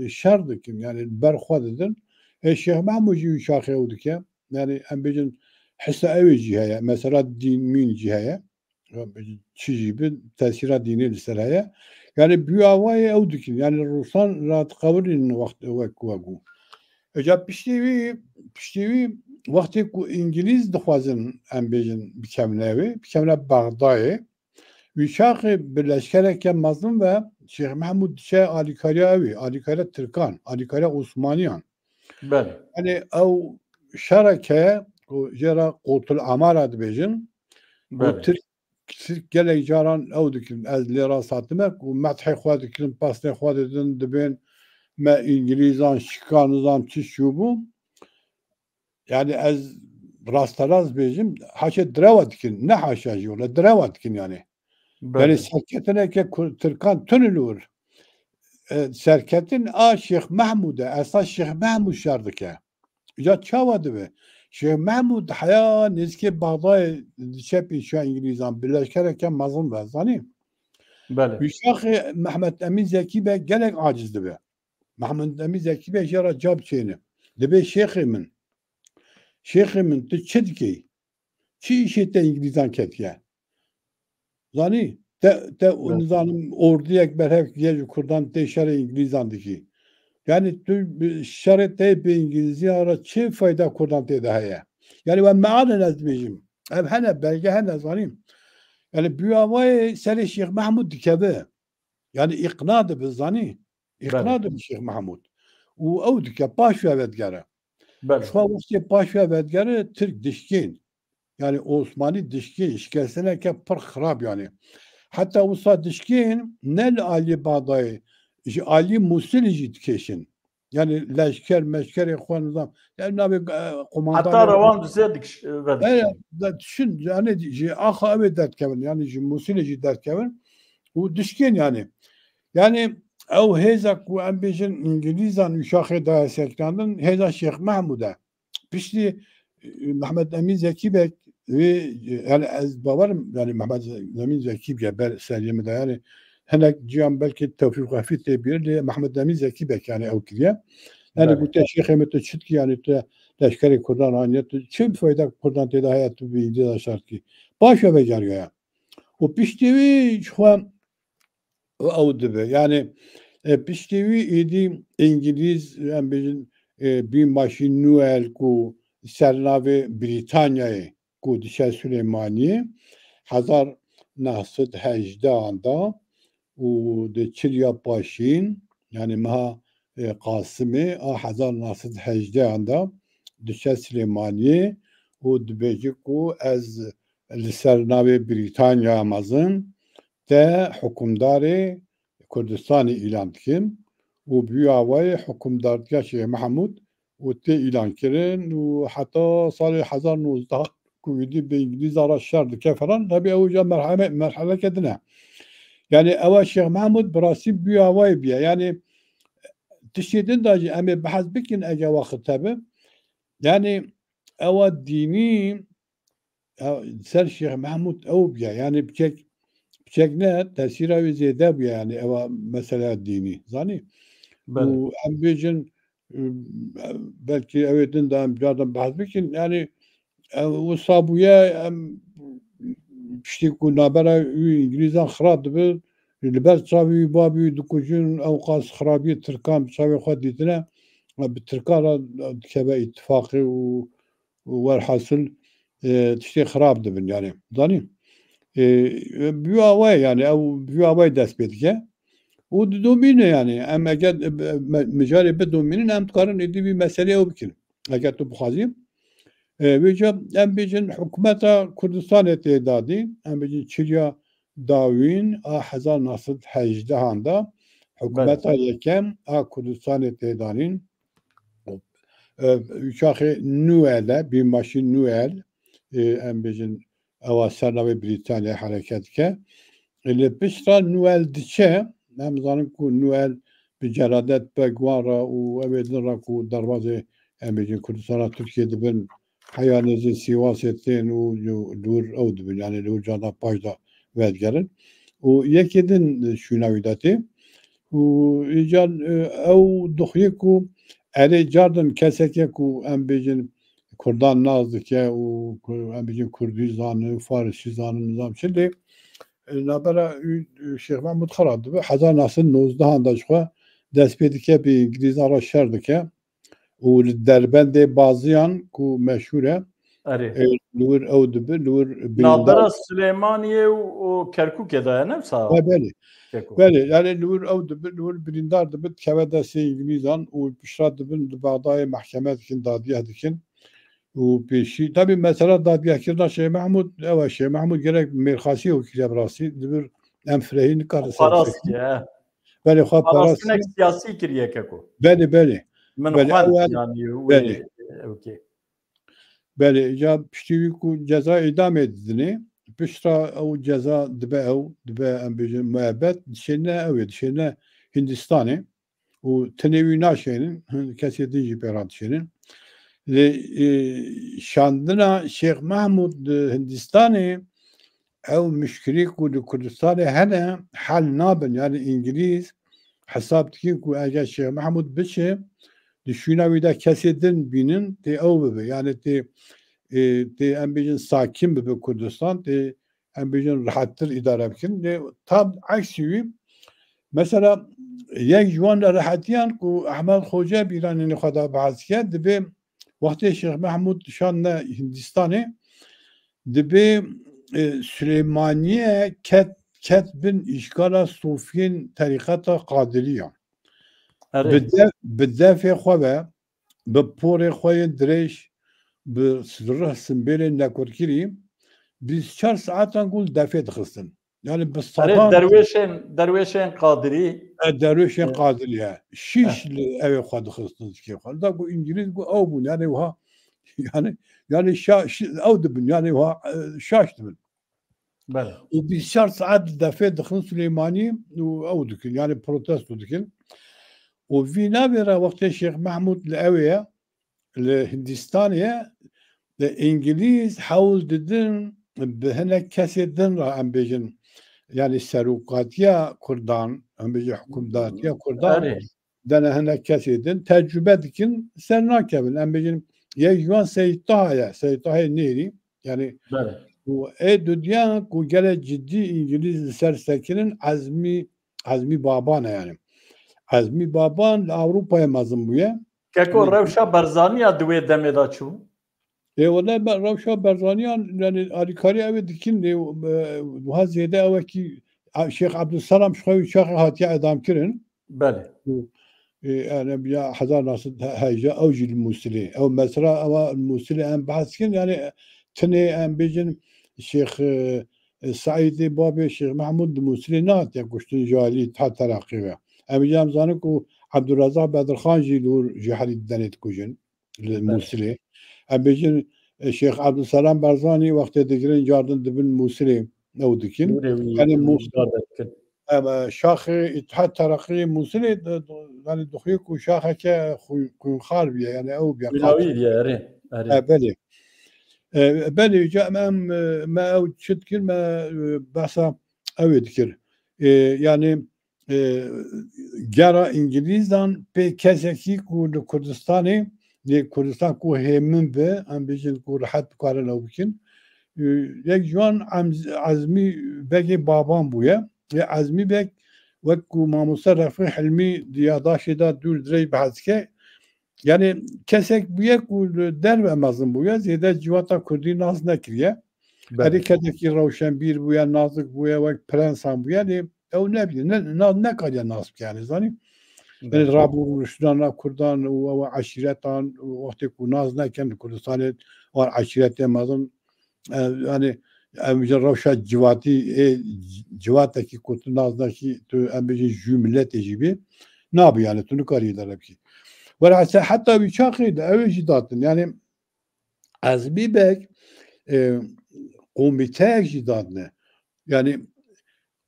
e, şer dikin, yani li ber xwe didin. E, Şêx Mehmûd jî wî şaxê ew dike. Yani em bêjin hisa ew ê jî heye. Mesela dîn mîn jî heye. Çi jî bi tesîra dînî li ser heye. Yani bi awayê ew dikin. Yani Rûsan radiqewirînin wext wek wek û. Eca piştî wî, piştî wî wextê ku Îngilîz dixwazin em bêjin bikevine wê, bikevine Bexdayê, wî şaxê bi leşkereke mezin ve Şêx Mehmûd diçe alîkariya ew ê, alîkariya Tirkan, alîkariya Osmaniyan. Belê. Yani ew şereke ku jê re Qotul Amara dibêjin, û Belê. Tirk, Tirk gelek caran ew dikirin, ez lê rast hatime, ku methê xwe dikirin, pesnê xwe didin, dibên me Îngilîzan şika nizam çi çûbû. Yani ez rasterast bêjim, haşê direwa dikin, ne haşa jî wele, direwa dikin yani. Belê. Yani serketineke ku Tirkan tune li wir. E, serketin a Şêx Mehmûd e, esas Şêx Mehmûd şer dike. Ya çawa dibe? Şêx Mehmûd heya nêzîkê Bexdayê diçe pêşiya Îngilîzan, bi leşkereke mezin ve, zanî? Belê. Wî şaxê Mehmet Emîn Zekî Beg gelek aciz dibe. Mehmet Emîn Zekî Beg jê re cab çêne. Dibê şêxê min. Şêxê min, tu çi dikey? Çi îşê te Îngilîzan ketiye? Zanî, te, te Evet. nizanim ordiyek berhev kiriye ji Kurdan tê şerê Îngilîzan dikî. Yani tu bi şerê te bi Îngilîziyan re çi fayda Kurdan tê de heye? Yani we mealen ez dibêjim. Ev hene, belge hene, zanî. Yani bi awayê serê Şêx Mehmûd dikeve. Yani îqna dibe, zanî. Îqna Belê. dibe Şêx Mehmûd. Û ew dike paş ve vedigere. Belê. Ji xwe wextê paş ve vedigere Tirk dişkên. Yani Osmanî dişkên, şikestineke pir xirab yani. Heta wisa dişkên ne li aliyê Bexdayê, ji aliyê Mûsilê jî dikêşin. Yani leşker, meşkerê xwe nizam. Yani navê, e, qomandanê Heta Rewandizê dikiş-, e, vedikişin. Evet, da düşün, yani ji axa ew ê derdikevin, yani ji Mûsilê jî derdikevin. Û dişkên yani. Yani ew hêza ku em bêjin Îngilîzan û şaxê daye sekinandin, hêza Şêx Mehmûd e. Piştî, e, Mehmet Emîn Zekî Beg wê, e, yani ez bawerim, yani Mehmet Emîn Zekî Beg ber seriyê min de, yani hinek ciyan belkî Tewfîq Wefî tê bîr, lê Mehmet Emîn Zekî Beg yani ew kiriye. Yani Belê. gote şêxê min tu çi dikî, yani tu leşkerê Kurdan aniye, tu çi fayda Kurdan tê de heye, tu bi Îngilîzan şer dikî. Paş ve vegeriya. Û piştî wî ji xwe ew dibe. Yani E, piştî wî êdî Îngilîz, em bêjin, e, bînbaşî Noel ku sernavê Brîtanyayê ku diçe Silêmaniyê, hezar neh sed hejdehan de û di çilya paşîn, yanî meha, e, Qasimê a hezar neh sed hejdehan de diçe Silêmaniyê û dibêje ku ez li ser navê Brîtanya mezin te hukimdarê Kurdistanê îlan dikim û bi wî awayê hukimdartiya Şêx Mehmûd û tê îlan kirin û heta salê hezar nozdeh ku êdî bi Îngilîza re şer dike falan, tabi ew jî merheme-, merheleke din e. Yanî ewa Şêx Mehmûd bi rastî bi wî awayê bûye. Yanî tiştê din de jî em ê behs bikin, eger wext hebe. Yanî ewa dînî, ew, ser Şêx Mehmûd ew bûye. Yanî piçek, piçek ne, tesîra wî zêde bûye, yanî ewa meseleya dînî. Zanî? Belê. Û em bêjin, e, belkî ew ê din de em cardan behs bikin. Yanî ew wisa bûye, em piştî ku navbera wî Îngilîzan xirab dibe, li ber çavê wî babî wî dikujin, ew qas xirabiyê Tirkan bi çavê xwe dîtine, bi Tirkan re dikeve îtifaqê û û werhasil, e, tiştê xirab dibin, yanî. Zanî? E, bi wî awayê, yanî, ew bi wî awayê dest pê dike. Û didomîne, yanî. Em eger, e, me-, mijarê bidomînin, em dikarin êdî vî meselê ew bikin. Eger tu bixwazî. E, vêca em bêjin hikûmeta Kurdistanê tê dadîn, em bêjin çilya dawîn a hezar neh sed hejdehan de hikûmeta Belê. yekem a Kurdistanê tê danîn. E, çaxê Noel e, bînbaşî Noel, e, em bêjin, ewa ser navê Brîtanya hereket dike. E, li pişta Noel diçe, em zanin ku Noel bi celadet be guhan re û ew ê din re ku derbazê, em bêjin, Kurdistana Tirkiye dibin, heya nêzî Sîwasê tên û li, li wir ew dibin, yanî li wir carna paş de vedigerin. Û yekê din şûna wî de tê. Û îcar, e, ew dixuye ku erê cardin keseke ku em bêjin Kurdan nas dike û ku em bêjin Kurdî zanin, Farisî zanin, nizam çi lê, e, navbera wî, e, Şêx Mehmûd xirab dibe. Hezar neh sed nozdeh de jixwe dest pê dike, bi Îngilîzan re şer dike. Û li Derbendê Baziyan ku meşhûr e, Erê. e, li wir ew dibe, li wir birîndar. Navbera Silêmaniyê û, û Kerkûkê de ye, ne wisa? Ha, belê. Keko. Belê, yani li wir ew dibe, li wir birîndar dibe, dikeve destê Îngilîzan û pişta dibin li Bexdayê mehkeme dikin, dadgeh dikin. Û pêşî, tabii mesela dadgehkirina Şêx Mehmûd, ew e, Şêx Mehmûd gerek mêrxasî ew kiriye bi rastî, li vir em firehî nikarin ser Parast firehî. ye. Belê, xwe Parast parast. hinek siyasî kiriye keko. Belê, belê. Min Belê, xwend ew e, yani wê belê. ewkê. Belê, îca piştî wî ku ceza îdamê didinê, pişta ew ceza dibe ew, dibe em bêjin muebbet, dişêne ew ê, dişêne Hindistanê û tenê wî naşênin, hin kesê din jî pê re dişênin. Lê, e, şandina Şêx Mehmûd di Hindistanê ew muşkilî ku li Kurdistanê hene hel nabin. Yani Îngilîz hesab dikin ku eger Şêx Mehmûd biçe, di şûna wî de kesê din bînin, tê ew bibe. Yani tê, e, tê em bêjin sakin bibe Kurdistan, tê em bêjin rehettir îdare bikin. Lê tam eksî wî, mesela yek ji wan nerehetiyan ku Ehmed Xoce bi îranînê xwe de behs dike, dibê wextê Şêx Mehmûd şandine Hindistanê, dibê, e, Silêmaniye ket, ket bin îşgala sofiyên terîqeta Qadirî ya. Erê. Bi def, bi defê xwe ve, bi porê xwe yên dirêj, bi rih simbêlên nekurkirî, bîst çar saetan ku li defê dixistin. Yani bi Erê, sedan derwêşên, derwêşên Qadirî. E, derwêşên E. Qadirî, he. Şîş Eh. li ew ê xwe dixistin zikê xwe. Da ku Îngilîz ku ew bûn, yani wiha, yani, yani şa-, şi-, ew dibin, yani wiha, e, şaş dibin. Belê. Û bîst çar saet li defê dixin Silêmanî û ew dikin, yani protesto dikin. Û vî navê re wextê Şêx Mehmûd li ew ê ye, li Hindistanê ye, li Îngilîz hewl didin bi hinek kesê din re, em bêjin, yani serokatiya Kurdan, em bêjin hikûmdatiya Kurdan, Erê. dene hinek kesê din, tecrube dikin, ser nakevin. Em bêjin, yek ji wan Seyîd Taha ye, Seyîd Tahayê Nêrî, yani, Belê. û ê dudiyan ku gelek cidî Îngilîz li ser sekirin, Ezmî, Ezmî Baban e, yani. Ezmî Baban li Ewropayê mezin bûye. Keko, rewşa Berzaniya di wê demê de çi bû? Ê, wele me rewşa Berzaniyan, yani alîkarî ew ê dikin, ê, e, wiha zêde ew e kî, a, Şêx Ebdulselam ji xwe wî çaxê hatiye edam kirin. Belê. Û, e, yani ya hezar neh sed hejde ew jî li Mûsilê. Ew mesela ewa li Mûsilê em behs kirin, yani tinê em bêjin Şêx, e, e, Seîdê babê Şêx Mehmûd li Mûsilê nehatiye kuştin ji alî Îtihad Teraqî ve. Em jî em zanin ku Ebdulrezak Bedirxan jî li wir ji herî didenê dikujin li Mûsilê. Em bêjin, e, Şêx Ebdulselam Berzanî wextê digirin cardin dibin Mûsilê ew dikin. Nûrê wî Yani Mûs-, em, e, şaxê Îtihad Teraqî Mûsilê de, de, yani dixuye ku şaxeke xu-, xwînxar biye, yani ew biye, Xwînawî biye, erê, erê. E, belê. E, belê, ca em, em, e, me ew çi dikir, me, e, behsa ew ê dikir. E, yani, e, gera Îngilîzan pê kesekî ku li Kurdistanê, lê Kurdistan ku hêmin be, em bêjin ku rehet bikarin ew bikin. E, yek ji wan Emz-, Ezmî Begê Baban bûye. Lê Ezmî Beg, wek ku mamoste Refî Hilmî di yadaşê de dûr dirêj behs dike, yani kesek bûye ku li derve mezin bûye, zêde civata Kurdî nas nekiriye. Belê. Herî kesekî rewşenbîr bûye, nazik bûye, wek prensan bûye, lê ew nebîne, ne, na-, nekariye nas bike, yani, zanî? Yani, Belê. Rabû rûniştina nav Kurdan û ew eşîretan û wextê ku nas nekin li Kurdistanê, wan eşîretê mezin, e, yani, em ji rewşa civatî, ê, c-, civatekî ku tu nas nekî, tu em bêjin jû miletê jî bî, nabî, yani, tu nikarî îdare bikî. Welhasîl heta wî çaxê de ew ê jî datin, yani, Ezmî Beg, e, komîteyek jî dadine. Yani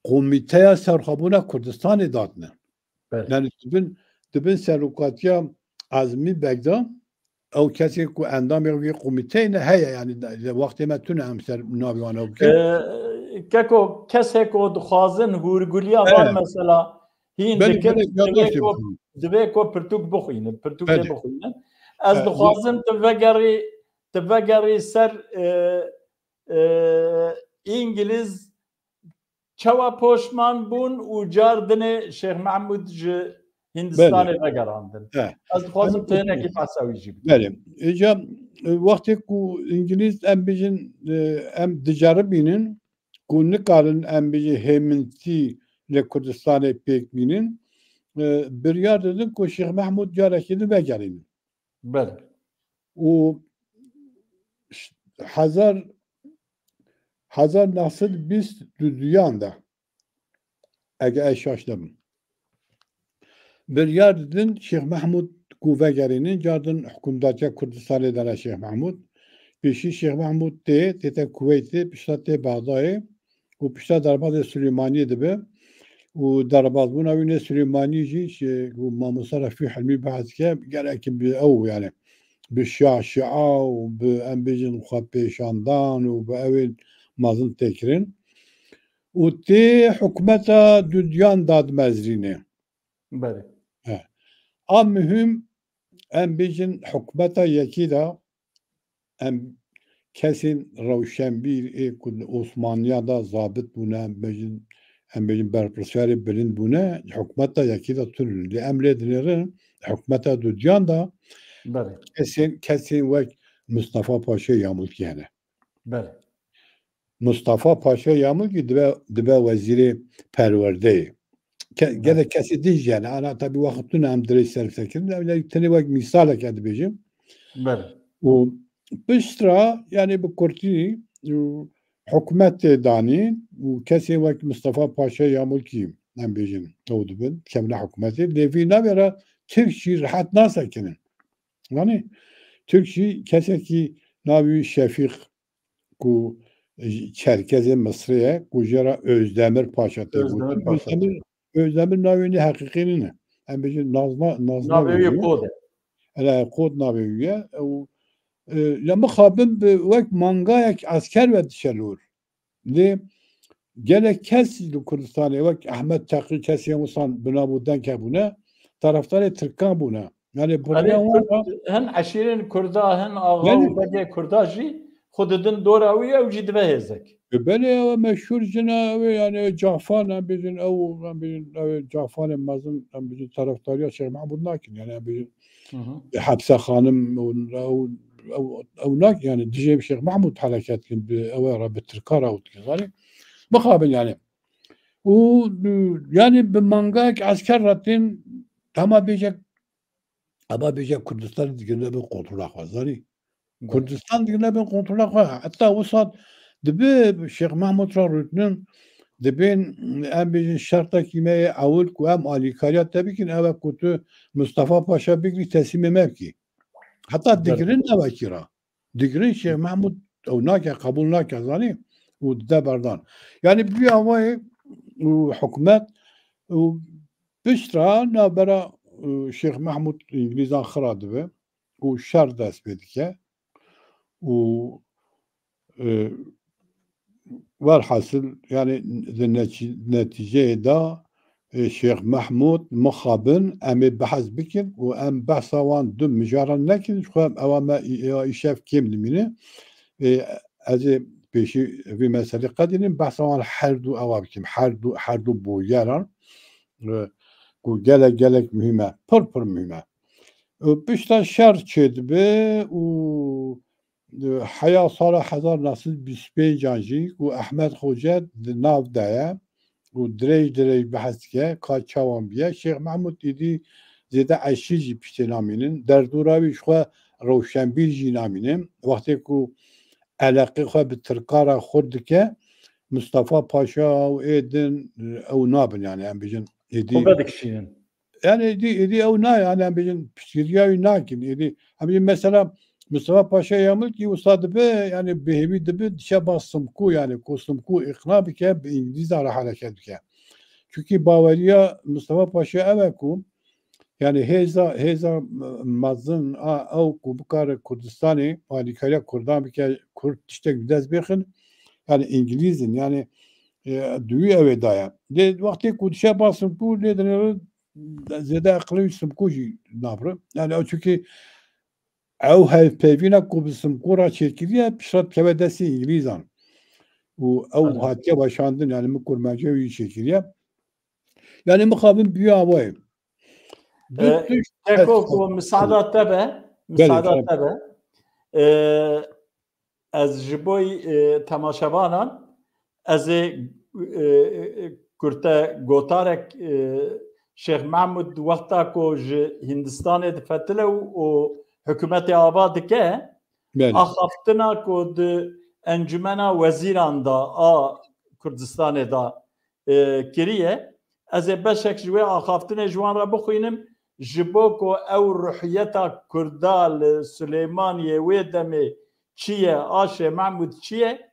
komîteya serxwebûna Kurdistanê dadine. Belê. Yani dibin, dibin serokatiya Ezmî Beg de ew kesê ku endamê wî komîteyê ne heye, yani de, de wextê me tune em ser navê wan ew bikin. E, keko, kesê ku dixwazin hûrguliya van He. mesela hîn Belê, dikin, belê, ya divê baş ku, yapın. divê ku pirtûk bixwînin, pirtûkê Belê. bixwînin. Ez He, dixwazim tu vegerî, tu vegerî ser, e, e, Îngilîz çawa poşman bûn û car dinê Şêx Mehmûd ji Hindistanê Belê. vegerandin. He. Ez dixwazim Em tu hinekî behsa wî jî bikî. Belê. Îca, e, wextê ku Îngilîz em bêjin, e, em diceribînin ku nikarin em bêjin hêmintî li Kurdistanê pêk bînin, e, biryar didin ku Şêx Mehmûd carekî din vegerînin. Belê. Û ş-, hezar, hezar neh sed bîst û duyan de, ege ez şaş nebim, biryar didin Şêx Mehmûd ku vegerînin, cardin hikûmdatiya Kurdistanê dane Şêx Mehmûd. Pêşî Şêx Mehmûd tê, tête Kuweytê, pişta tê Bexdayê û pişta derbazê Silêmaniyê dibe. Û derbazbûna wî nê Silêmaniyê jî, şê, û mamoste Refî Hilmî behs dike, gelekî bi ew, yani, bi şaşiya û bi, em bêjin, xwepêşandan û bi ewên mezin tê kirin. Û tê hikûmeta dudiyan dadmezrîne. Belê. He. A muhim, em bêjin, hikûmeta yekî de em kesên rewşenbîr ê ku li Osmaniya de zabit bûne, em bêjin, em bêjin berpirsiyarê bilind bûne, hikûmeta yekî de tune ne. Lê em lê dinêrin, hikûmeta dudiyan de Belê. kesên, kesên wek Mustafa Paşa Yamulkî hene. Belê. Mustafa Paşa Yamulkî dibe, dibe wezîrê perwerdeyê. Ke-, Belê. gelek kesê din jî hene. Ana tabî wextûn em dirêj serfsekirin. Em lê tenê wek mîsaleke dibêjim. Belê. Û piştre, yani bi kurtî, û hikûmetê danî û kesên wek Mustafa Paşa Yamulkî, em bêjin, ew dibin, dikevine hikûmetê. Lê vî navê re Tirk jî rehet nasekinin. Yani Tirk jî kesekî navî Şefîq ku Çerkezê Misrê ye, ku jê re Özdemir Paşa tê Özdemir gotin. Paşa tê. Özdemir, Özdemir navê wî heqîqî nîne. Em bêjin nazna-, nazna Navê wî wî ye. Qod e. Ele Qod navê wî ye. Ew, e, ya mixabin bi wek mangayek esker ve diçe li wir. Lê gelek kes li Kurdistanê wek Ehmed Teqî kesên wisan bi nav û deng hebûne, tarafdarê Tirkan bûne. Yani Erê, biriya wan Kurd, re hin eşîrên Kurda, hin axa Belê. û begê Kurda jî xwe didin dora wî, ew jî dibe hêzek. E, belê, ew e meşhûr jina, ew ê, yani, ew cafan, em bêjin, ew, em bêjin, ew ê cafanê mezin, em bêjin, terefdariya Şêx Mehmûd nakin, yani, em bêjin, Hı hı. e, Hepse Xanim, ew, ew, ew, ew nak-, yani, dijê Şêx Mehmûd hereket dikin, bi, ew ê re bi Tirka re ew dikin, zanî? Mixabin, yani. Û, yani, bi mangayek esker re tên, hema bêje, hema bêje Kurdistanê digirine bin kontrola xwe, zanî? Belê. Kurdistan digirine bin kontrola xwe. Heta wisa dibe Şêx Mehmûd re rûtinin, dibên, em bêjin, şertekî me yê ewil ku em alîkariya te bikin, ew e ku tu Mustafa Paşa bigirî, teslîmê me bikî. Heta Belê. digirin ne wekî re. Digirin Şêx Mehmûd ew nake, qebûl nake, zanî? Û dide berdan. Yani bi vî awayê û hikûmet û pişt re navbera, û Şêx Mehmûd Îngilîzan xira dibe û şer dest pê dike û, e, werhasil, yani di neçî-, netîceyê de, e, Şêx Mehmûd mixabin, em ê behs bikin û em behsa wan du mijaran nekin, ji xwe ewa me î-, ya îşev kêm dimîne. E, ez ê pêşî vî meselê qedînim, behsa wan her du ewa bikim, her du, her du boyeran, e, ku gelek, gelek muhîm e, pir, pir muhîm e. Û pişta şer çêdibe û, e, heya sala hezar neh sed bîst pêncan jî ku Ehmed Xoce di nav de ye û dirêj dirêj behs dike, ka çawan bûye. Şêx Mehmûd êdî zêde eşîr jî piştê namînin. Derdora wî ji xwe rewşenbîr jî namînin. Wextê ku eleqê xwe bi Tirka re xurt dike, Mustafa Paşa û ê din, e, ew nabin, yani, em bêjin, êdî Xwe vedikişînin. Yani êdî, êdî ew nayê, yani em bêjin piştgiriya wî nakin. Êdî em bêjin mesela Mustafa Paşa Yamilkî wisa dibe, yani bi hêvî dibe diçe ba Simkû, yani ku Simkû îqna bike, bi Îngilîzan re hereket bike. Çunkî baweriya Mustafa Paşa ew e ku, yani hêza, hêza mezin a ew ku bikare Kurdistanê alîkariya Kurdan bike, Kurd tiştek bi dest bêxin, yani Îngilîz in, yani, e, di wî ew ê daye. Lê wextê ku diçe ba Simkû, lê dinêre zêde eqilê wî Simkû jî nabire. Yani ew çunkî ew hevpeyvîna ku bi Simkû re çêkiriye, piştre dikeve destê Îngilîzan. Û ew Belê. hatiye weşandin, yani min kurmancê wî çêkiriye. Yani mixabin bi wî awayê. Du Ee, tişt Teko ez ku misada te be, Belê, misada tamam. te be. Ee, ez ji bo, e, temaşevanan, ez ê, e, e, kurte gotarek, e, Şêx Mehmûd wexta ku ji Hindistanê difetile û, û hikûmetê ava dike, Belê. axaftina ku di Encûmena Wezîran de a Kurdistanê de, e, kiriye, ez ê beşek ji wê axaftinê ji wan re bixwînim, ji bo ku ew ruhiyeta Kurda li Silêmaniyê wê demê çi ye, a Şêx Mehmûd çi ye,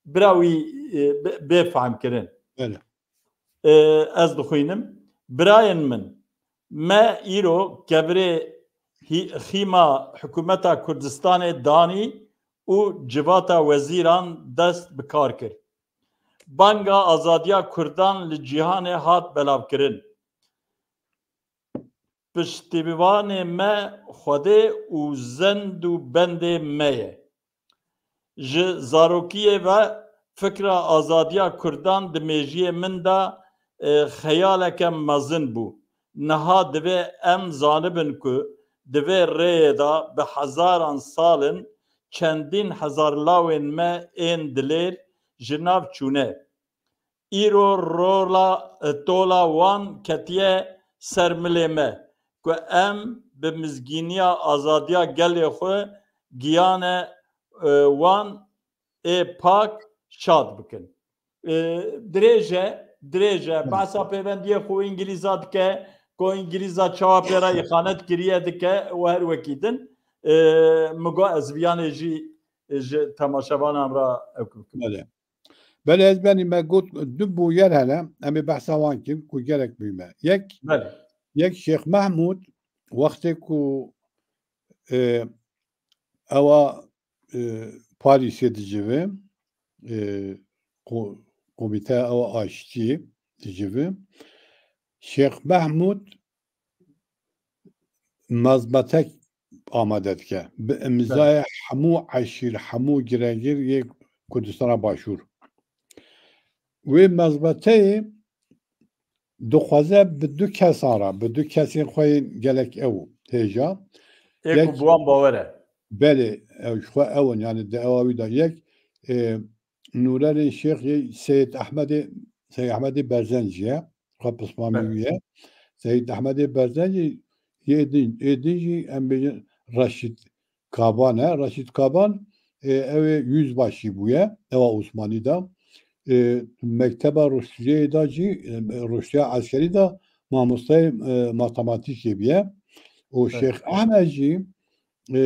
bira wî, e, bê, bê fehmkirin. Belê. E, ez dixwînim. Birayên min, me îro kevirê hî-, xîma hikûmeta Kurdistanê danî û civata wezîran dest bi kar kir. Banga azadiya Kurdan li cîhanê hat belavkirin. Piştîvanê me Xwedê û zend û bendê me ye. Ji zarokiyê ve fikra azadiya Kurdan di mêjiyê min de, e, xeyaleke mezin bû. Niha divê em zanibin ku di vê rêyê de bi hezaran sal in çendîn hezar lawên me ên dilêr ji nav çûne. Îro rola, e, tola wan ketiye ser milê me, ku em bi mizgîniya azadiya gelê xwe giyane, e, wan ê pak şad bikin. E, dirêj e, dirêj e. Evet. Behsa pêvendiyê xwe Îngilîza dike, ku Îngilîza çawa pê re îxanet kiriye dike û her wekî din. E, min got ez viyanê jî, e, ji temaşevanan re ew bikim. Belê. Belê, ez benî me got du bûyer hene, em ê behsa wan kin ku gelek muhîm e. Yek, Belê. yek Şêx Mehmûd wextê ku, e, ewa, e, Parîsê dicivi, e, ko-, komîteya ewa aştiyê dicivi, Şêx Mehmûd mazmetek amade dike. Bi imzaya hemû eşîr, hemû giregir yê Kurdistana Başûr. Wê mezbeteyê dixwaze bi du kesan re, bi du kesên xwe yên gelek ew hêja. Ê ku Yek bi wan bawer e. Belê, ew ji xwe ew in, yani di ewa wî de yek, e, Nûnerê Şêx yê Seyîd Ehmedê, Seyîd Ehmedê Berzencî ye. Xwe pismamî Belê. wî ye. Seyîd Ehmedê Berzencî yê din, ê din jî em bêjin Reşîd Kaban e. Reşîd Kaban, e, ew ê yüzbaşî bûye, ewa Osmanî de. E, mekteba Ruştiyeyê de jî, e, Ruştiya Eskerî de mamosteyê, e, matematîkê bûye. Û Evet. Şêx Ehmed jî, e,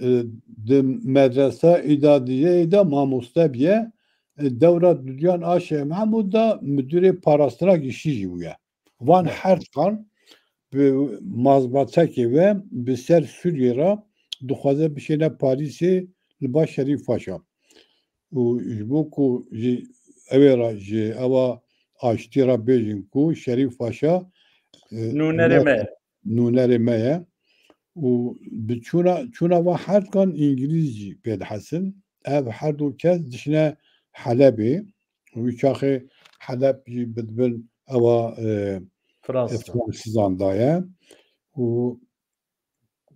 e, di medresa îdadiyeyê de mamoste bûye. E, dewra dudiyan a Şêx Mehmûd de müdürê parastina giştî jî bûye. Van Evet. her dikan bi mazbatekê ve bi ser Sûriyê re dixwaze bişêne Parîsê li ba Şerîf Paşa. Û ji bo ku ji ewê re, ji ewa aştî re bêjin ku Şerîf Paşa, e, Nûnerê me ye. nûnerê me ye. Û bi çûna, çûna van her dikan Îngilîz jî pê dihesin. Ev her du kes dişine Helebê. Wî çaxê Heleb jî bi, dibin ewa, e, Fransa. Fransizan daye. Û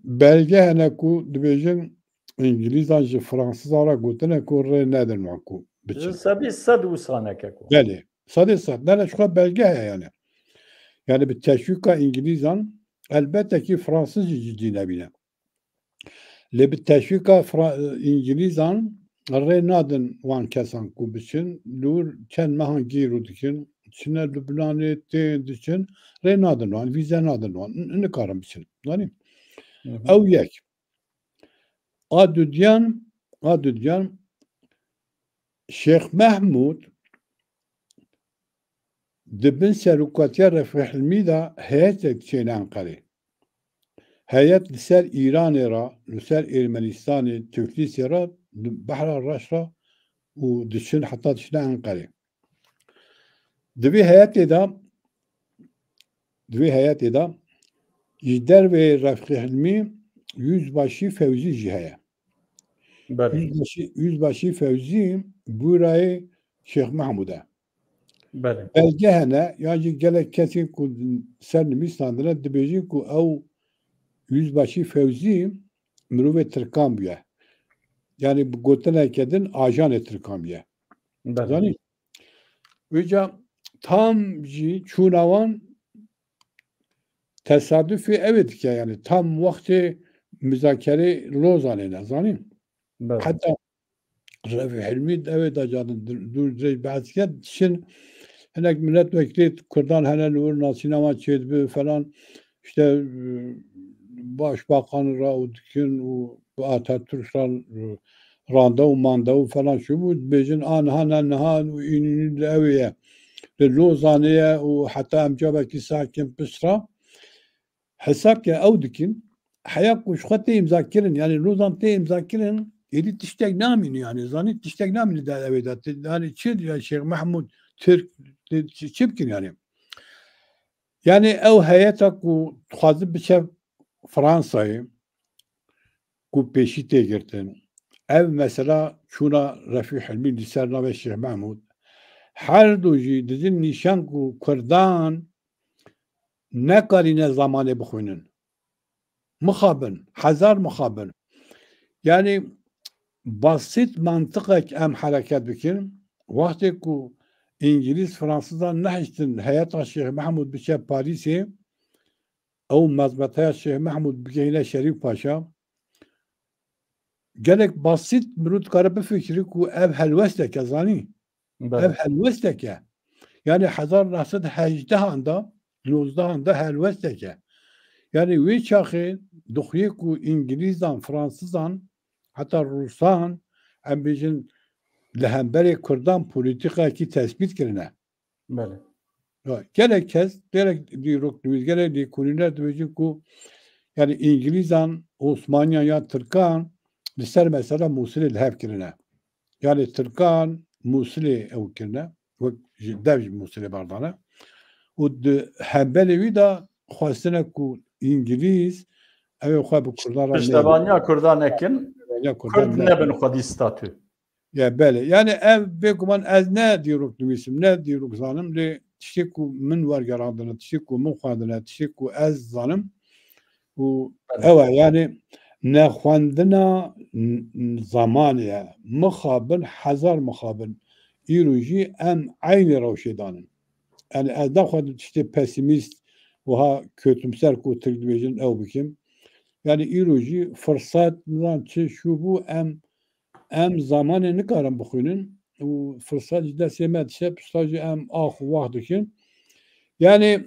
belge hene ku dibêjin Îngilîzan ji Fransizan re gotine ku rê nedin wan ku biçin. Sedî sed wisa neke ku. Belê. Sedê sed. Ne, ne, ji xwe belge heye yani. Yani bi teşwîka Îngilîzan elbette ki Fransız jî cidî nebîne. Lê bi teşwîka Fra-, Îngilîzan rê nadin wan kesan ku biçin, li wir çend mehan gîr û dikin, çine Lubnanê, tên diçin, rê nadin wan, vîze nadin wan, n-, nikarin biçin. Zanî? Hı hı. Ew yek. A dudiyan, a dudiyan, Şêx Mehmûd di bin serokatiya Refî Hilmî de heyetek çêne Enqerê. Heyet li ser Îranê re, li ser Ermenistanê, Tiflîsê re, di Behra Reş re û diçin heta diçine Enqerê. Di vê heyetê de, di vê heyetê de ji derveyê Refî Hilmî Yüzbaşî Fewzî jî heye. Belê. Yüzbaşî, Yüzbaşî Fewzî bûrayê Şêx Mehmûd e. Belê. Belge hene, yan jî gelek kesên ku ser nimîsandine dibêjin ku ew Yüzbaşî Fewzî mirovê Tirkan bûye. Yani bi gotineke din ajanê Tirkan bûye. Belê. Zanî? Vêca tam jî çûna wan tesadufê ew ê dike, yani tam wextê muzakerê Lozanê ne, zanî? Belê. Heta Refî Hilmî ew ê da carin dûr dirêj behs dike, diçin hinek milletvekilê Kurdan hene li wir nasîna wan çêdibe falan, işte, e, başbakan ra û dikin û bi Atatürk ra, e, randew mandew falan çûbû, dibêjin, a niha ne niha û înî li ew ê ye. Li Lozanê ye û heta em cavekî sakin pişt ra hesab ke ew dikin, heya ku ji xwe tê îmzakirin, yani Lozan tê îmzakirin, êdî tiştek namîne, yani zanî tiştek namîne de ew ê de. Te-, yani çi, yani Şêx Mehmûd Tirk, te-, çi, çi bikin yani? Yani ew heyeta ku dixwaze biçe Fransayê, ku pêşî tê girtin. Ev mesela çûna Refî Hilmî li ser navê Şêx Mehmûd, her du jî didin nîşan ku Kurdan nekarîne zamanê bixwînin. Mixabin, hezar mixabin. Yani basît mantiqek em hereket bikin. Wextê ku Îngilîz, Fransizan nehiştin heyeta Şêx Mehmûd biçe Parîsê, ew mezbeteya Şêx Mehmûd bigihîne Şerîf Paşa, gelek basît mirov dikare bifikirî ku ev helwestek e, zanî? Belê. Ev helwestek e. Yani hezar neh sed hejdehan de, nozdehan de helwestek e. Yani wê çaxê dixuye ku Îngilîzan, Fransizan, heta Rûsan, em bêjin li hemberê Kurdan polîtîkayekî tesbît kirine. Belê. Ya, gelek kes, gelek dîrok, gelek lêkolîner dibêjin ku, yani Îngilîzan, Osmaniyan ya Tirkan li ser mesela Mûsilê li hev kirine. Yani Tirkan Mûsilê ew kirine, wek ji dev ji Mûsilê berdane. Û di hemberê wî de xwestine ku Îngilîz Ew ê xwe bi Kurdan re neyê. Piştevaniya Kurdan nekin, Piştevaniya Kurdan Kurd nekin. Nebin xwedî statû. Ya belê. Yani ev bêguman ez ne dîrok nivîsim, ne dîrok zanim, lê tiştê ku min wergerandine, tiştê ku min xwendine, tiştê ku ez zanim û Belê. Ew e, yani nexwendina n-, n-, zamanê ye. Mixabin, hezar mixabin. Îro jî em eynî rewşê danin. Yani ez naxwazim tiştê pesîmîst, wiha kötümser ku Tirk dibêjin ew bikim. Yani îro jî firsat, nizam çi, şu bû, em, em zamanê nikarin bixwînin û firsat ji destê me diçe, pişta jî em ax û wax dikin. Yani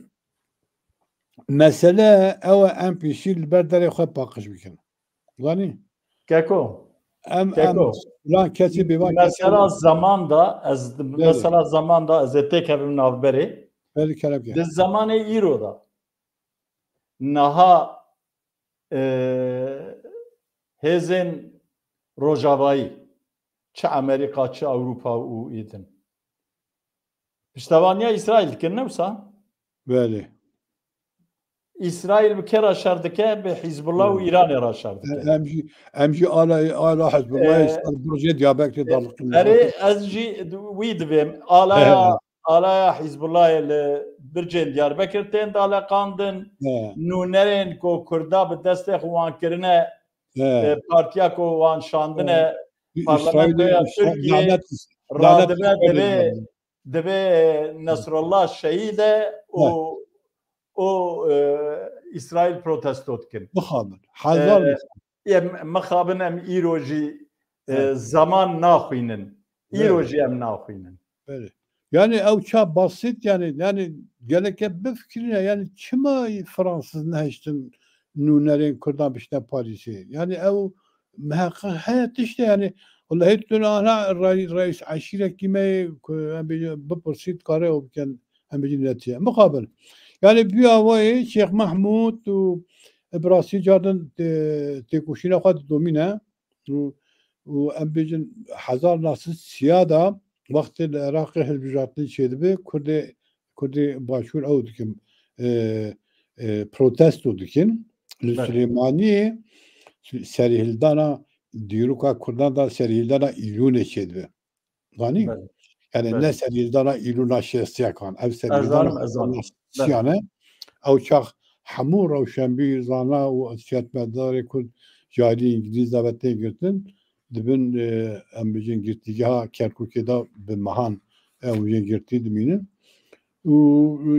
mesele ew e, em pêşî li ber derê xwe paqij bikin. Zanî? Keko. Em, em Keko. Filan kesî bêvan kesî Mesela zaman da ez, Belê. Mesela zaman da ez ê têkevim navberê. Belê, kerem ke. Di zamanê îro da niha, e, hêzên rojavayî, çi Amerîka, çi Ewropa û êdin, piştevaniya Îsraîl dikin, ne wisa? Belê. Îsraîl bi kê re şer dike? Bi Hizbullah û Belê. Îranê re şer dike. Em jî, em jî ala, ala Hizbullahê Ee, ser bircê Diyarbekirê e, daliqîn. Erê, ez jî wî divêm. Alaya, He. Alaya Hizbullahê li bircên Diyarbekir tên daleqandin. He. Nûnerên ku Kurda bi destê xwe wan kirine, He. e, partiya ku wan şandine He. parlamentoya Îsraîlê, Îsra-, Tirkiyê lanet, lanet radibe Îsraîlê divê, dibe. divê Nesrullah şehîd e û, He. û, e, Îsraîl protesto dikin. Mixabin. Hezar E, mixabin. Em, mixabin em îro jî, e, He. zaman naxwînin. Îro Belê. jî em naxwînin. Belê. Yani ew ça basit yani, yani geleke bifikirîne yani çima Fransız nehiştin nûnerên Kurdan bişne Parîsê? Yani ew miheqeq heye tiştê yani, wellahî tu ana re-, reis eşîrekî me ku em bêjin bipirsî dikare ew bikin, em bêjin netiye. Mixabin. Yani bi awayê Şêx Mehmûd û bi rastî cardin tê-, têkoşîna xwe didomîne. û, û em bêjin hezar neh sed sîya de wextê li Iraqê hilbijartinê çêdibe, Kurdê, Kurdê Başûr ew dikin, e, e, protesto dikin. Li Belê. Silêmaniyê serhildana dîroka Kurdan de serhildana Îlûnê çêdibe. Zanî? Belê. Yani Belê. ne serhildana Îlûna şêstiyekan, ev Ez serhildana zanim, ez zanim. Îlûna Belê. şêstiyan e. Ew çax hemû rewşenbîr, zana û siyasetmedarê Kurd ji alî Îngilîz de ve tê girtin, dibin, e, em bêjin girtîgeha Kerkûkê de bi mehan ew jê girtî dimînin. Û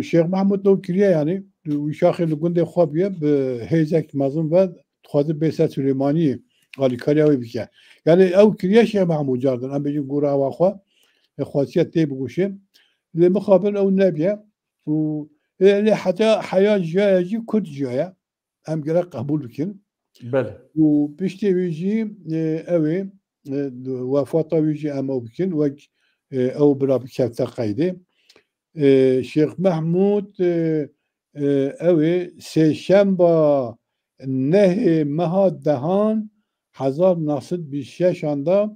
Şêx Mehmûd ew kiriye, yani wî şaxê li gundê xwe bûye, bi hêzek mezin ve dixwaze bê ser Silêmaniyê, alîkariya wê bike. Yani ew kiriye Şêx Mehmûd cardin, em bêjin gora ewa xwe, e, xwestiye tê biguşê. Lê mixabin ew nebiye. Û, e, lê heta heya jiyaya jî Kurd jiyaye. Em gerek qebûl bikin. Belê. Û piştê wî jî, e, ew ê, e, wefata wî jî em ew bikin. Wek, e, ew bira bikevte qeydê. E, Şêx Mehmûd, e, e, ew ê sêşemba nehê meha dehan hezar neh sed bîst şeşan de,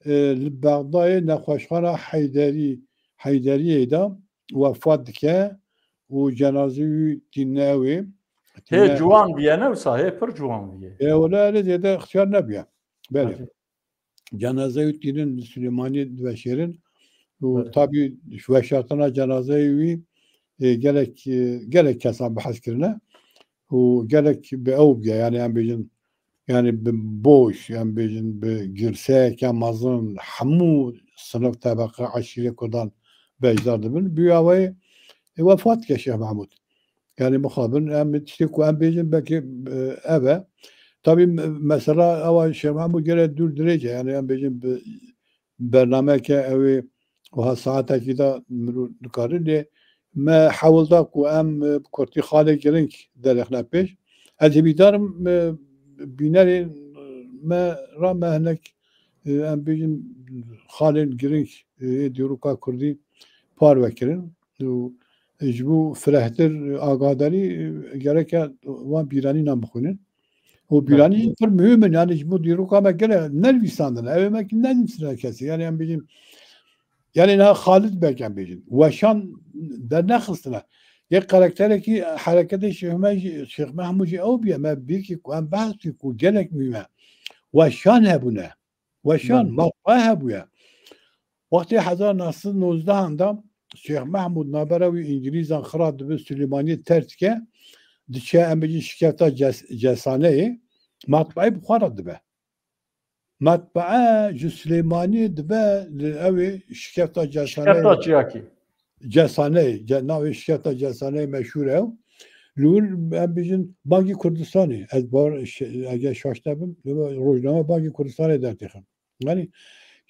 e, li Bexdayê nexweşxana Heyderî, Heyderiyê de wefat dike û cenazê wî tîne ew ê. Hê Tîne ciwan bûye, ne wisa, hê pir ciwan bûye. E, wele erê zêde ixtiyar nebûye. Belê. Hacî. Cenaze wî tînin li Silêmaniyê diveşêrin. Û Belê. tabî ji veşartina cenazeyê wî, e, gelek, e, gelek kesan bi hez kirine. Û gelek bi ew bûye, yani em bêjin, yani bi boş, em bêjin bi girseyeke mezin, hemû sinif, tebeqe, eşîrê Kurdan beşdar dibin. Bi awayê, e, wefat dike Şêx Mehmûd. Yani mixabin, em tiştê ku em bêjin belkî, e, ev e. Tabî me-, mesela ewa Şêx Mehmûd gelek dûr dirêj e. Yani em bêjin bi bernameyeke ew ê wiha saetekî de mirov dikare lê me hewl da ku em, e, bi kurtî xalê giring derêxine pêş. Ez hêvîdar im, e, bînerên me re me hinek, e, em bêjin xalên giring, e, ê dîroka kurdî parve kirin. Û ji bo firehtir agadarî, e, gereke wan bîranînan bixwînin. Û bîranî Belê. jî pir muhim in, yani ji bo dîroka me gelek nenivîsandine. Ew ê me ki nenivîsine kesî. Yani em bêjin, yani niha Xalid Beg em bêjin. Weşan dernexistine. Yek karakterekî hereketê Şêx Me-, Şêx Mehmûd jî ew bûye, me bîrkî ku em behs kir ku gelek mîme. Weşan hebûne. Weşan, Belê. matbaa hebûye. Wextê hezar neh sed nozdehan de Şêx Mehmûd navbera wî Îngilîzan xira dibe Silêmaniyê terk dike, diçe em bêjin şikefta ces-, cesaneyê, matbaayê bi xwe re dibe. Matbaa ji Silêmaniyê dibe li ew ê şikefta cesaneyê. Şikefta çiyakî. Cesaneyê, ce-, navê şikefta cesaneyê meşhûr e. Li wir em bêjin Bangî Kurdistanê. Ez bar, şe-, eger şaş nebim, li wir rojname Bangî Kurdistanê dertêxim. Yani,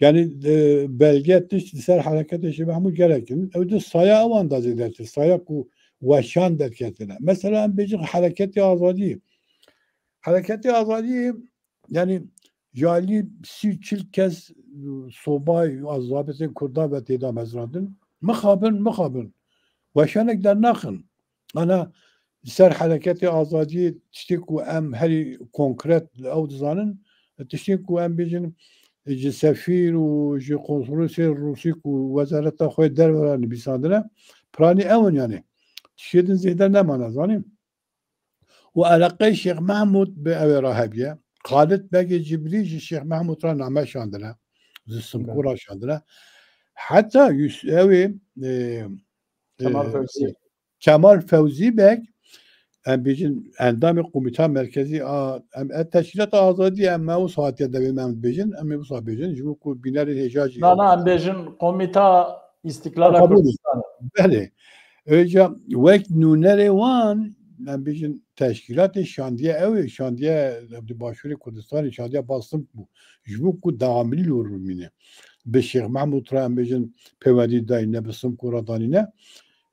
yani, e, belge tişt li ser hereketê Şêx Mehmûd gelek in. Ew di saya ewan da zêdetir. Saya ku weşan derketine. Mesela em bêjin hereketê azadiyê. Hereketê azadiyê, yani, ji alî sî çil kes, e, sobay, zabitên Kurdan ve tê damezrandin. Mixabin, mixabin. Weşanek dernaxin. Ana li ser hereketê azadiyê tiştê ku em herî konkret ew dizanin, tiştê ku em bêjin ji sefîr û ji konsolosê Rûsî ku wezareta xwe derve re nivîsandine, piranî ew in yani. Tiştê din zêde nemane, zanî. Û eleqeyê Şêx Mehmûd bi ew ê re hebiye. Xalid Begê Cibrî ji Şêx Mehmûd re name şandine. Ji Simkû Belê. re şandine. Heta Yus-, ew ê, e, Kemal e, Fewzî. Kemal Fewzî Beg, em bêjin endamê Komîta Merkezî a, em, e, Teşkîlata Azadî em, me wisa hatiye devê me em dibêjin, em ê wisa bêjin, ji bo ku bînerên hêja jî Na, na, em bêjin Komîta Îstiklala Qebûl. Kurdistanê. Belê. Êca wek nûnerê wan, em bêjin teşkîlatê şandiye ew ê, şandiye di Başûrê Kurdistanê, şandiye Basim bû. Ji bo ku dewamlî li wir bimîne. Bi Şêx Mehmûd re em bêjin pêwendî dayîne, bi Simkû re danîne.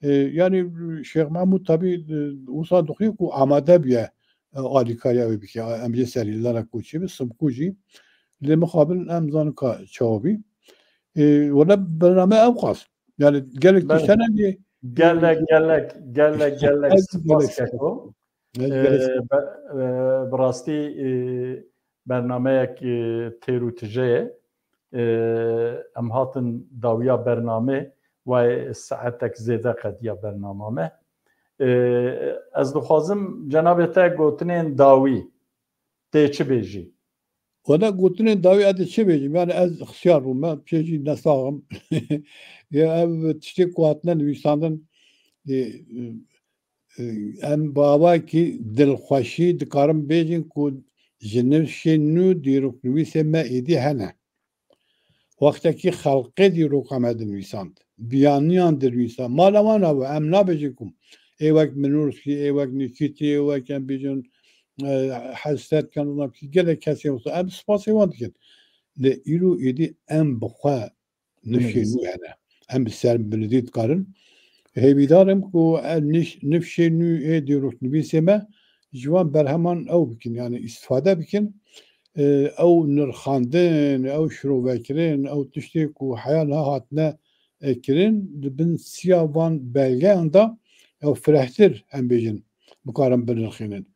E, yani Şêx Mehmûd tabî, e, wisa dixuye ku amade bûye, e, alîkariya wê bike. Em jê serî lana koçê bi Simkû jî. Lê mixabin em zanin ka çawa bî. E, wele bername ew qas. Yani gelek Belê. tiştene bê. Gelek, gelek, gelek, gelek Ez spas gelek Keko. Ez Ee, gelek spas. be-, e, bi rastî, e, bernameyek, e, têr û tije ye. E, em hatin dawiya bernamê, wayê saetek zêde qediya bernama me. E, ez dixwazim cenabê te gotinên dawî tê çi bêjî? Wele gotinên dawî ez dê çi bêjim? Yani ez xisiyar bûm, me pê jî nesaxim. Ya ev tiştê ku hatine nivîsandin, e, e, em bi awayekî dilxweşî dikarin bêjin ku ji nifşên nû dîroknivîsê me êdî hene. Wextekî xelqê dîroka me dinivîsand, biyaniyan dinivîsand. Mala wan hebû, em nabêjin ku ê wek Minûrskî, ê wek Nîkîtî, ê wek em bêjin, e, Hesret Kenanakî, gelek kesê wisa. Em spasê wan dikin. Lê îro êdî em bi xwe nifşê Dinivîsin. nû hene. Em bi ser bilidî dikarin. Hêvîdar im ku ev niş-, nifşê nû ê dîroknivîsê me ji wan berheman ew bikin, yani îstifade bikin. E, ew nirxandin, ew şirovekirin, ew tiştê ku heya niha hatine, e, kirin, di bin siya van belgeyan de ew firehtir, em bêjin, bikarin binirxînin.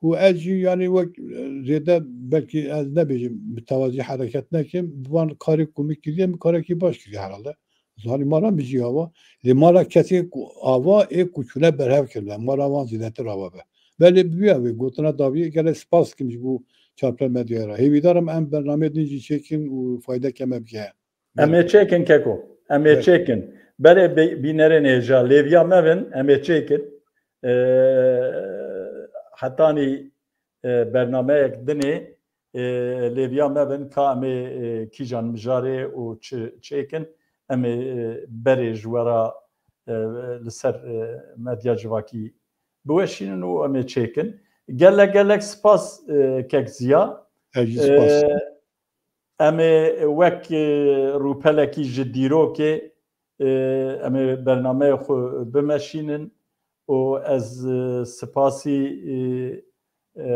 Û ez jî, yani wek, e, zêde belkî ez nebêjim, bi tewazî hereket nekim, bi van karê ku min kiriye, min karekî baş kiriye herhalde. Zanî mala min jî ava. Lê mala kesên ku ava ê ku çûne berhev kirine. Mala wan zêdetir ava be. Belê bi vî avê gotina dawiyê gelek spas dikim ji bo Çarpel Medyaya re. Hêvîdar im em bernameyê din jî çêkin û faydeke me bike. Em ê çêkin Keko. Em ê Evet. çêkin. Berê bê-, bînerên hêja lêviya me bin, em ê çêkin. Ee, hetanî, e, bernameyek dinê, e, lêviya me bin ka em ê, e, kîjan mijarê û çi çêkin, em ê, e, berê ji we re, e, li ser, e, medya civakî biweşînin û em ê çêkin. Gelek gelek spas, e, kek Ziya. Ez jî spas. E, em ê wek, e, rûpelekî ji dîrokê, e, em ê bernameyê xwe bimeşînin û ez, e, spasî, e, e,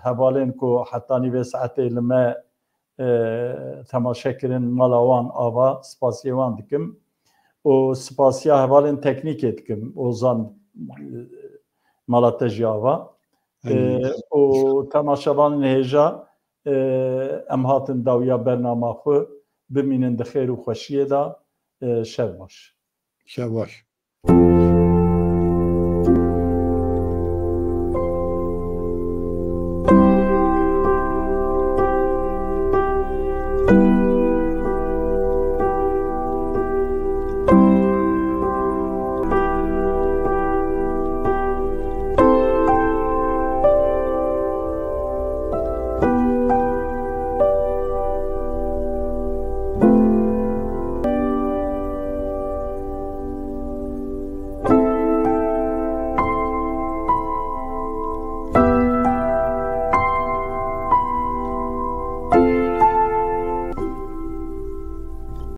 hevalên ku hetanî vê saetê li me, e, temaşe kirin, mala wan ava, spasiyê wan dikim û spasiya hevalên teknîkê dikim. Ozan, e, mala te jî ava. E, Eyvallah. û temaşevanên hêja, e, em hatin dawiya bernama xwe, bimînin di xêr û xweşiyê de, e, şev baş. Şev baş.